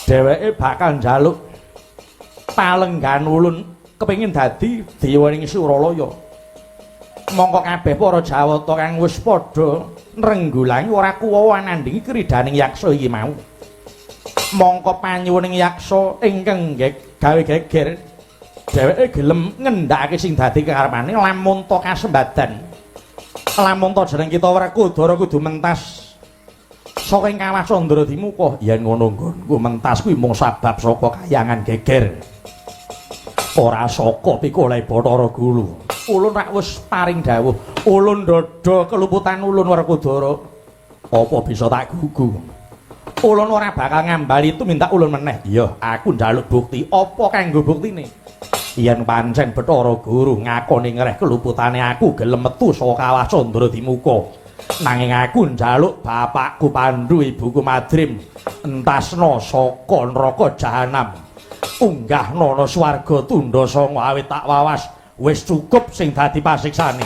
Dheweke bakal njaluk palenggan ulun kepengin dadi dewa ing Suralaya. Mongko kabeh para Jawata kang wis padha nrenggulangi ora kuwawa nandhingi kridaning yaksa iki mau. Mongko panyuwuning yaksa ingkang gawe geger, dheweke gelem ngendhakake sing dadi kekarepane lamun ta kasembadan. Lamun ta jeneng kita Werkudara kudu mentas saka ing kawah Candradimuka. Yen ngono nggonku mentas kuwi mung sabab saka kayangan geger. Ora saka pikoleh Bathara Guru. Ulun rak wis paring dawuh, ulun ndodho keluputan ulun Werkudara. Apa bisa tak gugu? Ulun ora bakal ngambali tumindak ulun meneh. Iya, aku njaluk bukti. Apa kanggo buktine? Yen pancen Bathara Guru ngakoni ngreh keluputane aku gelem metu saka kawah Candradimuka. Nanging aku njaluk bapakku Pandu, ibuku Madrim entasna saka neraka jahanam. Unggahna ana swarga tundha sanga awit tak wawas wis cukup sing dadi pasiksane.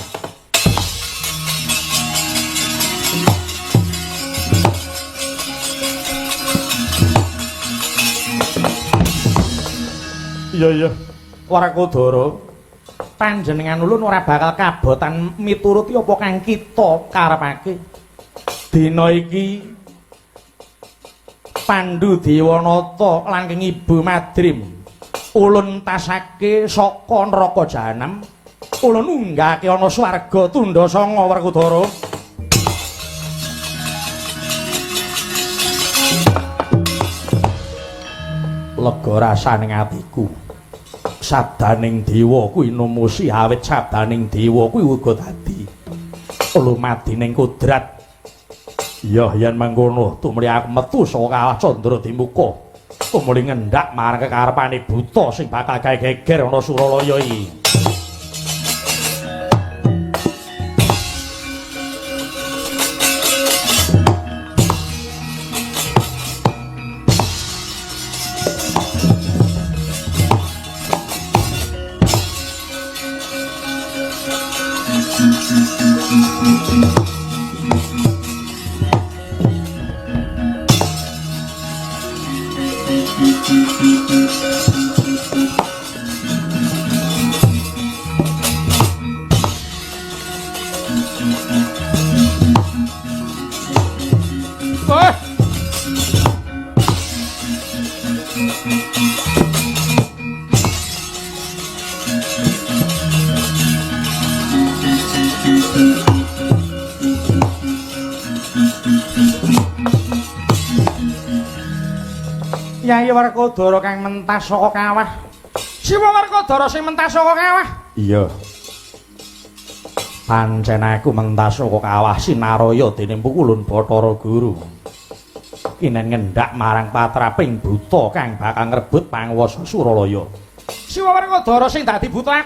Iya iya Werkudara, panjenengan ulun ora bakal kabotan mituruti apa kang kita karepake. Dina iki Pandu Dewanata lan Keng Ibu Madrim ulun tasake saka neraka jahanam, ulun unggahake ana swarga tundha sanga Werkudara. Lega rasane atiku. Sabdaning dewa kuwi numusi awit sabdaning dewa kuwi uga dadi lumadining kodrat. Ya yen mengkono tumuli aku metu saka kawah Candradimuka, tumuli ngendak marang kekarepane buta sing bakal gawe geger ana Suralaya iki. Yai Werkudara kang mentas saka kawah. Siwa Werkudara sing mentas saka kawah? Iya. Pancen aku mentas saka kawah Sinaraya dening pukulun Bathara Guru. Kinen ngendak marang patraping buta kang bakal ngrebut panguwasa Suralaya. Siwa Werkudara sing dadi buta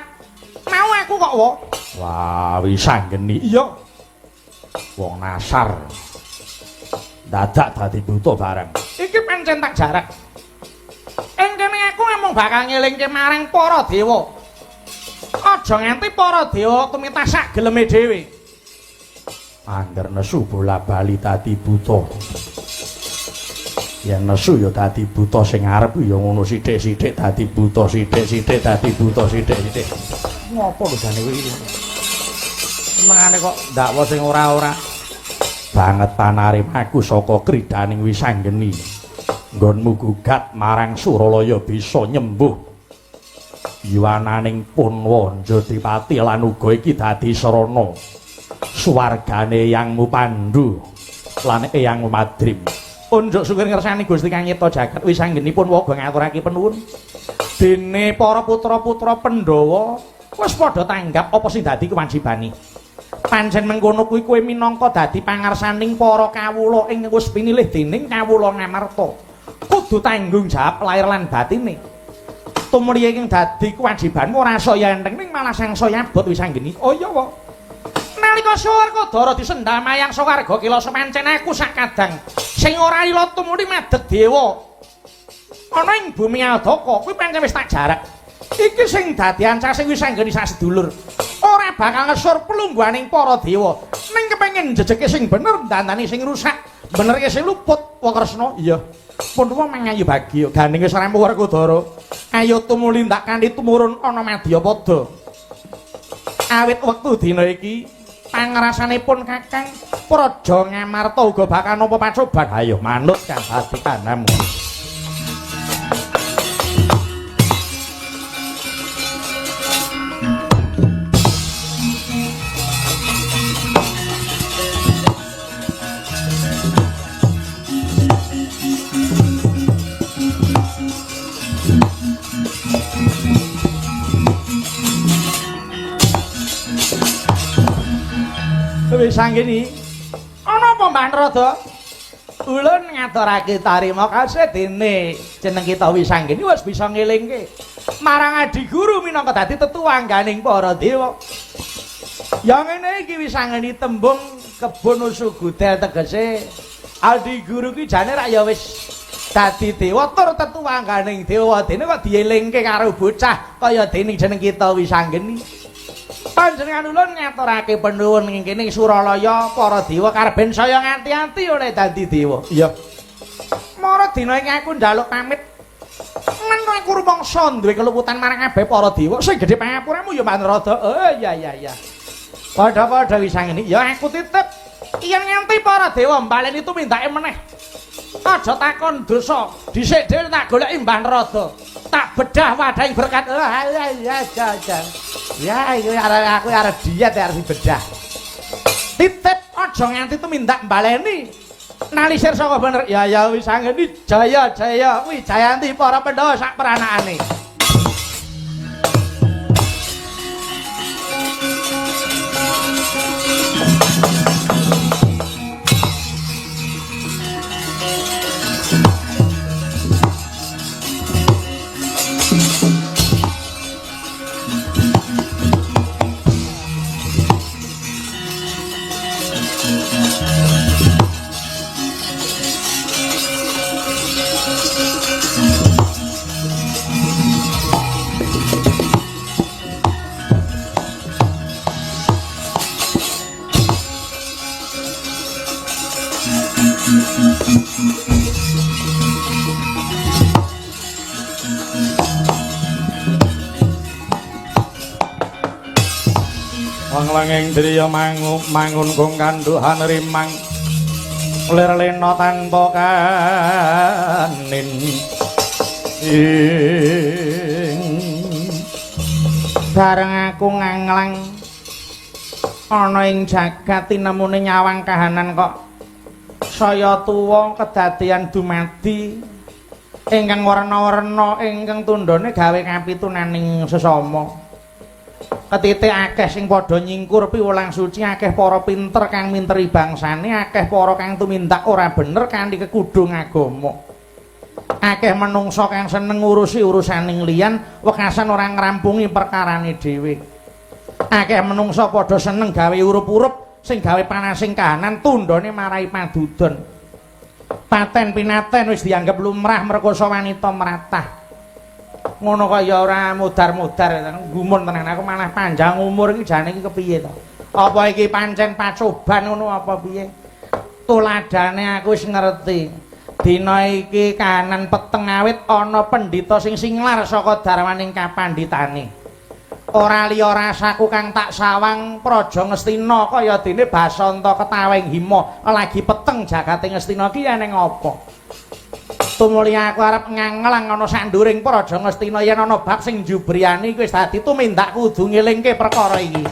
mau aku kok wa. Wah, wis anggeni. Iya. Wong nasar. Dadak dadi buta bareng. Iki pancen tak jarak. Ing kene aku namung bakal ngelingke marang para dewa. Aja nganti para dewa tumintas sak geleme dhewe. Angger nesu bola-bali dadi buta. Yen nesu ya dadi buta sing arep ya ngono sithik-sithik dadi buta, sithik-sithik dadi buta, sithik-sithik. Ngopo lho jane kowe iki? Senengane kok ndakwa sing ora-ora. Banget panarimaku saka kridaning Wisanggeni. Nggonmu gugat marang Suralaya bisa nyembuh. Yuwananing Punwa Njodipati lan uga iki dadi sarana suwargane Eyangmu Pandu lan Eyangmu Madrim. Unjuk syukur ngersani Gusti kang nyipta jagat Wisanggenipun waga ngaturake penuwun. Dene para putra-putra Pandhawa wis padha tanggap apa sing dadi kewajibane. Pancen mengkono kuwi kowe minangka dadi pangarsaning para kawula ing wis pinilih dening kawula Ngamarta. Kudu tanggung jawab lahir lan batine. Tumuli ing dadi kewajibanmu ora saya enteng ning malah sangsaya abot Wisanggeni. Oh iya wae. Nalika Werkudara disendal mayang sawarga kilasa pancen aku sak kadang sing ora lila tumuli madeg dewa. Ana ing bumi Aldaka kuwi pancen wis tak jarak. Iki sing dadi ancase wis anggene sak sedulur. Ora bakal ngesur pelungguhaning para dewa. Ning kepengin jejeke sing bener, dandani sing rusak, benerke sing luput, Kresna. Iya. Pun tuwa mangayu bagya, gandeng wis rampung Werkudara. Ayo tumuli ndak kanthi tumurun ana madyapada. Awit wektu dina iki pangrasanipun Kakang Praja Ngamarta uga bakal nampa pacoban. Ayo manut kang patikanamu. Wis anggene. Ana apa Mbah Narada? Ulun ngaturake tarima kasih dene jeneng kita Wisanggeni wis bisa ngelingke marang adi guru minangka dadi tetuwangganing para dewa. Ya ngene iki Wisanggeni tembung kebon usugudel tegese adi guru ki jane rak ya wis dadi dewa tur tetuwangganing dewa dene kok dielingke karo bocah kaya dening jeneng kita Wisanggeni. Panjenengan ulun ngaturake penuwun ing kene Suralaya para dewa karben saya ngati-ati oleh dadi dewa. Iya. Mara dina iki aku njaluk pamit. Neng aku rumangsa duwe keluputan marang kabeh para dewa sing gedhe pangapuramu ya Mbah Narada. Oh iya iya iya. Padha-padha wis ngene. Ya aku titip yen nganti para dewa mbaleni tumindake meneh. Aja takon dosa. Dhisik dhewe tak goleki Mbah Narada. Tak bedah wadahi berkat. Oh iya iya iya. Ya iki arep aku arep diet arep dibedah. Titip aja nganti tumindak mbaleni. Nalisir saka bener. Ya ya wis anggeni jaya jaya wijayanti para Pandhawa sak peranakane. Wang-wanging driya mangun kung kandhuhan rimang lir lena tanpa kanin ing bareng aku nganglang ana ing jagat tinemune nyawang kahanan kok saya tuwa kedadian dumadi ingkang werna-werna ingkang tundhone gawe kapitunaning sesama. Ketitik akeh sing padha nyingkur piwulang suci, akeh para pinter kang minteri bangsane, akeh para kang tumindak ora bener kanthi kekudung agama. Akeh menungsa kang seneng ngurusi urusaning liyan, wekasan ora ngrampungi perkarane dhewe. Akeh menungsa padha seneng gawe urup-urup sing gawe panasing kahanan tundhone marai padudon. Paten pinaten wis dianggep lumrah merkosa wanita meratah. Ngono kaya ora mudar-mudar gumun tenan aku malah panjang umur iki jane iki kepiye to? Apa iki pancen pacoban ngono apa piye? Tuladane aku wis ngerti. Dina iki kahanan peteng awit ana pendhita sing singlar saka darwaning kapandhitane. Ora liya rasaku kang tak sawang Praja Ngastina kaya dene Basanta ketawing hima lagi peteng jagate Ngastina ki eneng apa? Tumuli aku arep nganglang ana sanduring Praja Ngastina yen ana bab sing njubriyani wis dadi tumindak kudu ngelingke perkara iki.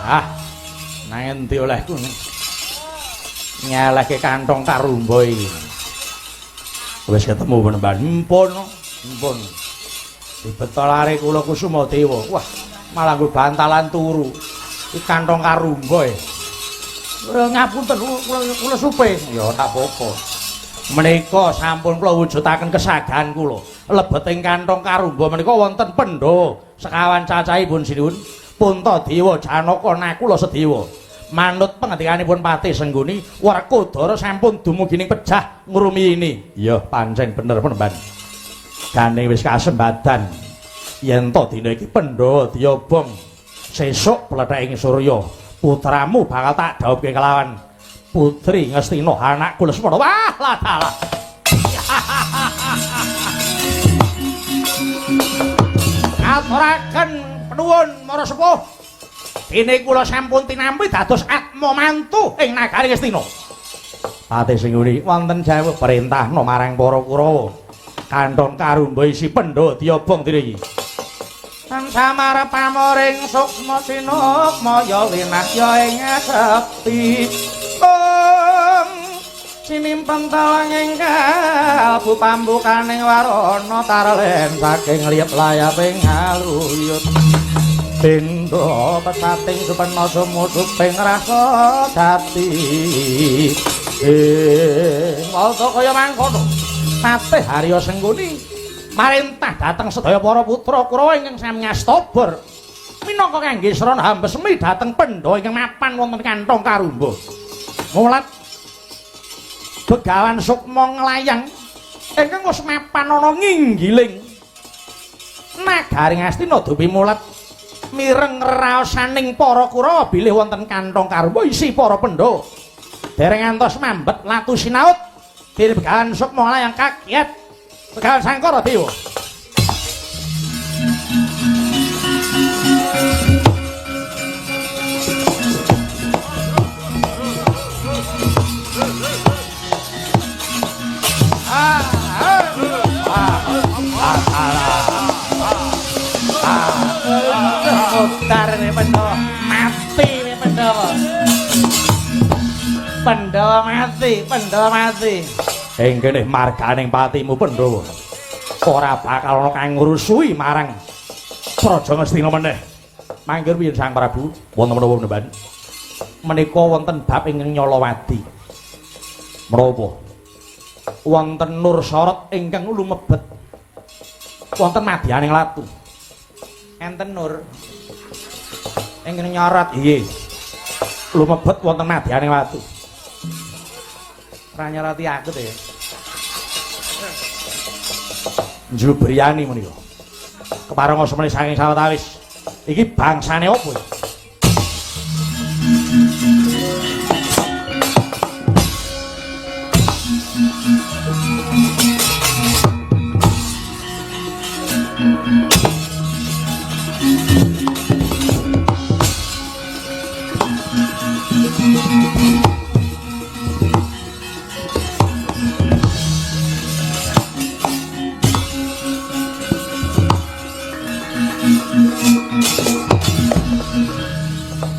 Ah. Nang endi olehku nyelehke kantong karumba iki. Wis ketemu penemban. Empun, empun. Dibetolare kula Kusuma Dewa. Wah, malah nggo bantalan turu. Iki kantong karumba e. Ngapunten kula supe. Ya ora apa-apa. Menika sampun kula wujudaken kesagahan kula. Lebeting kantong karumba menika wonten Pandhawa sekawan cacahipun sinuwun Puntadewa Janaka Nakula Sedewa. Manut pengendikanipun Patih Sengguni, Werkudara sampun dumugi ning pejah ngrumiyini. Ya pancen bener penemban. Gandeng wis kasembadan yen to dina iki Pandhawa diobong, sesuk plethaking surya putramu bakal tak dhawuhke kelawan putri Ngastina anakku Lesmana. Wah, lah dalah. Aturaken penuwun para sepuh. Dene kula sampun tinampi dados atma mantu ing nagari Ngastina. Patih Sengguni wonten jawab perintahna marang para Kurawa. Kantong karumba isi Pandhawa diobong dina iki. Samar pamoring sukma sinukmaya winasya ing sekti. Om sinimpen talang enggal kalbu pambukaning warana tarlen saking liyep layaping aluyut. Bendha pesating supena sumuduping rasa dadi. Ing wata kaya mangkono. Patih Harya Sengguni marintah dhateng sedaya para putra Kurawa ingkang sami ngastabur minangka kangge srana hambesmi dhateng Pandhawa ingkang mapan wonten kantong karumba. Mulat Begawan Sukma nglayang ingkang wis mapan ana nginggiling nagari Ngastina dupi mulat mireng raosaning para Kurawa bilih wonten kantong karumba isi para Pandhawa. Dereng ngantos mambet latu sinaut dene Begawan Sukma nglayang kaget Begawan Sangkara Dewa. Putar ne Pandhawa mati ne Pandhawa. Pandhawa mati, Pandhawa mati. Ing kene marganing patimu Pandhawa ora bakal ana kang ngrusuhi marang Praja Ngastina meneh. Mangger piye Sang Prabu? Wonten menapa penemban? Menika wonten bab ingkang Nyalawadi. Menapa? Wonten nur sorot ingkang lumebet wonten madyaning latu. Enten nur ingkang nyorot. Nggih. Lumebet wonten madyaning watu. Ora nyoroti aku to ya. Njubriyani menika. Kepareng semene saking sawetawis. Iki bangsane opo?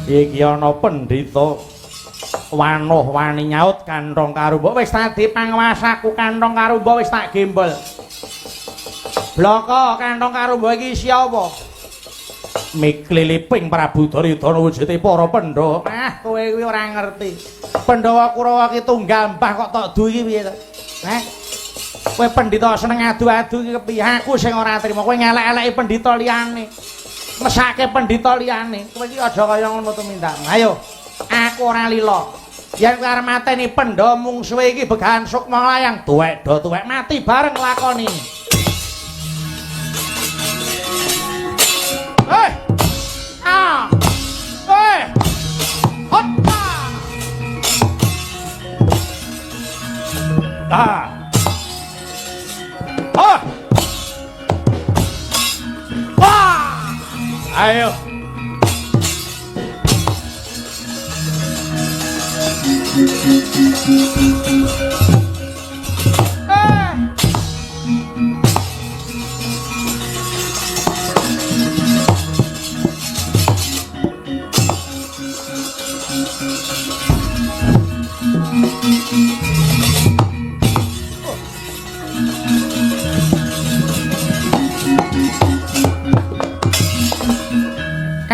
Iki ana pendhita wanuh wani nyaut kantong karumba wis dadi panguwasaku kantong karumba wis tak gembol. Bloko kantong karumba iki isi apa? Mikliliping Prabu Duryudana wujude para Pandhawa. Ah, kowe kuwi ora ngerti. Pandhawa Kurawa ki tunggal mbah kok tok du iki piye to? Heh. Kowe pendhita seneng adu-adu iki kepiye? Aku sing ora trima. Kowe ngelek-eleki pendhita liyane. Mesake pendhita liyane. Kowe iki aja kaya ngono tumindakmu. Ayo, aku ora lila. Yen kowe arep mateni Pandhawa mungsuhe iki Begawan Sukma Nglayang, tuwek do tuwek mati bareng lakoni. Hei! Ah! Hei! Hoppa! Ah! Ah! Wah! Ayo.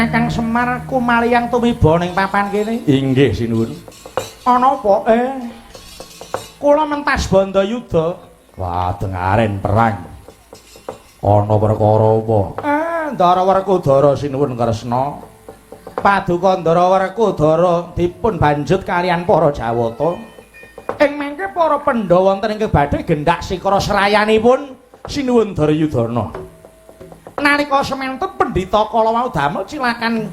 Kakang Semar kumaliyang tumiba ning papan kene. Inggih sinuwun. Ana apa? Kula mentas Bandayuda. Wah, dengaren perang. Ana perkara apa? Ndara Werkudara sinuwun Kresna. Paduka Ndara Werkudara dipun banjut kaliyan para Jawata. Ing mangke para Pandhawa wonten ingkang badhe gendak sikara serayanipun sinuwun Daryudana. Nalika semanten pendhita kala wau damel cilakan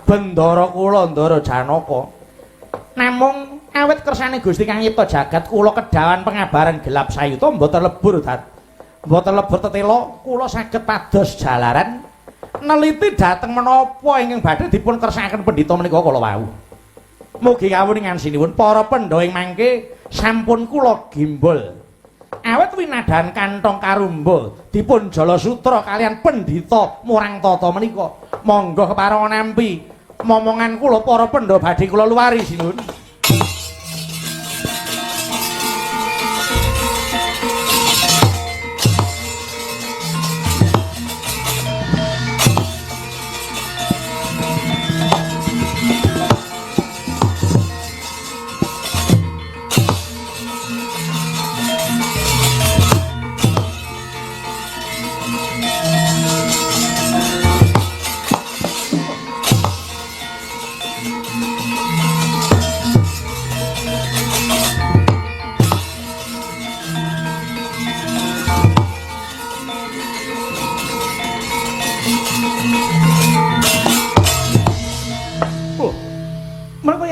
bendara kula Ndara Janaka. Namung awit kersane Gusti kang nyipta jagat kula kedawan pengabaran gelap sayuta mboten lebur mboten lebur tetela kula saged pados jalaran neliti dhateng menapa ingkang badhe dipun kersakaken pendhita menika kala wau. Mugi kawuningan sinuwun para Pandhawa ing mangke sampun kula gimbol. Awit winadahan kantong karumba dipun jala sutra kaliyan pendhita murang tata menika. Monggo kepareng nampi momongan kula para Pandhawa badhe kula luwari sinuwun.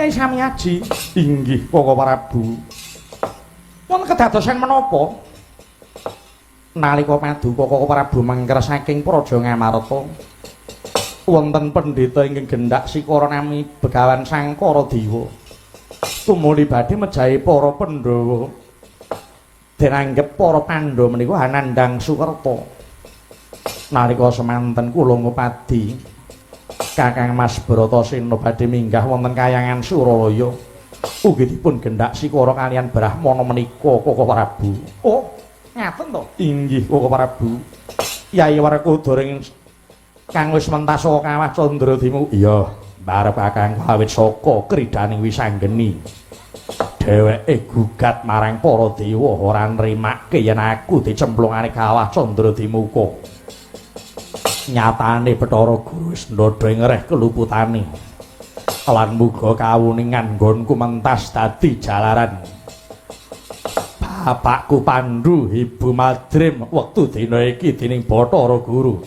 Samiaji. Inggih Koko Prabu. Wonten kedadosan menapa? Nalika paduka Koko Prabu mangker saking Praja Ngamarta, wonten pendhita ingkang gendak sikara nami Begawan Sangkara Dewa. Tumuli badhe mejahi para Pandhawa. Den anggep para Pandhawa menika anandhang sukerta. Nalika semanten kula ngupadi Kakang Mas Bratasena badhe minggah wonten kayangan Suralaya. Ugi dipun gendak sikara kaliyan brahmana menika Koko Prabu. Oh, ngaten to? Inggih Koko Prabu. Yai Werkudara kang wis mentas saka Kawah Candradimuka. Iya, mbarep Kakang awit saka kridaning Wisanggeni. Dheweke gugat marang para dewa ora nrimake yen aku dicemplungane Kawah Candradimuka. Nyatane Bathara Guru wis ndhodha ngreh keluputane. Lan muga kawuningan nggonku mentas dadi jalaran. Bapakku Pandu, Ibu Madrim wektu dina iki dening Bathara Guru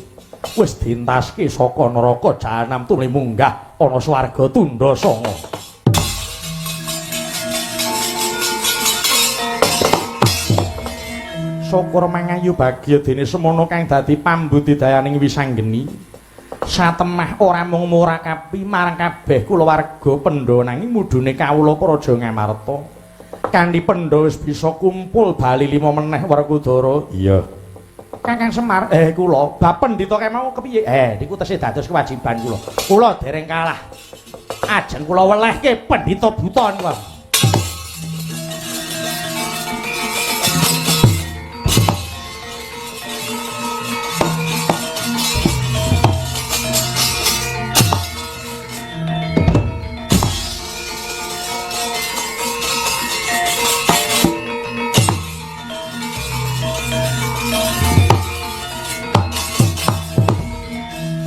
wis dintaske saka neraka jahanam tumuli munggah ana swarga tundha sanga. Syukur mangayu bagya dene semono kang dadi pambudidayaning Wisanggeni. Satemah ora mung murakapi marang kabeh kulawarga Pandhawa nanging mudune kawula Praja Ngamarta. Kanthi Pandhawa wis bisa kumpul bali lima meneh Werkudara. Iya. Kakang Semar, kula bab pendhita kemau kepiye? Niku tesih dados kewajiban kula. Kula dereng kalah. Ajeng kula welehke pendhita buta niku.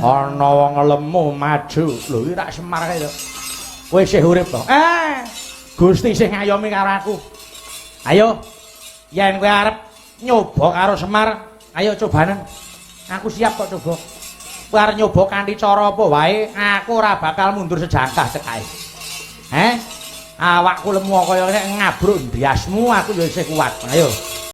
Ana wong lemu maju. Lho iki rak Semar kae to. Kowe isih urip to? Gusti isih ngayomi karo aku. Ayo, yen kowe arep nyoba karo Semar, ayo cobanen. Aku siap kok coba. Kowe arep nyoba kanthi cara apa wae, aku ora bakal mundur sejangkah cekae. Awakku lemu kaya ngene ngabruk ndiasmu, aku ya isih kuat. Ayo.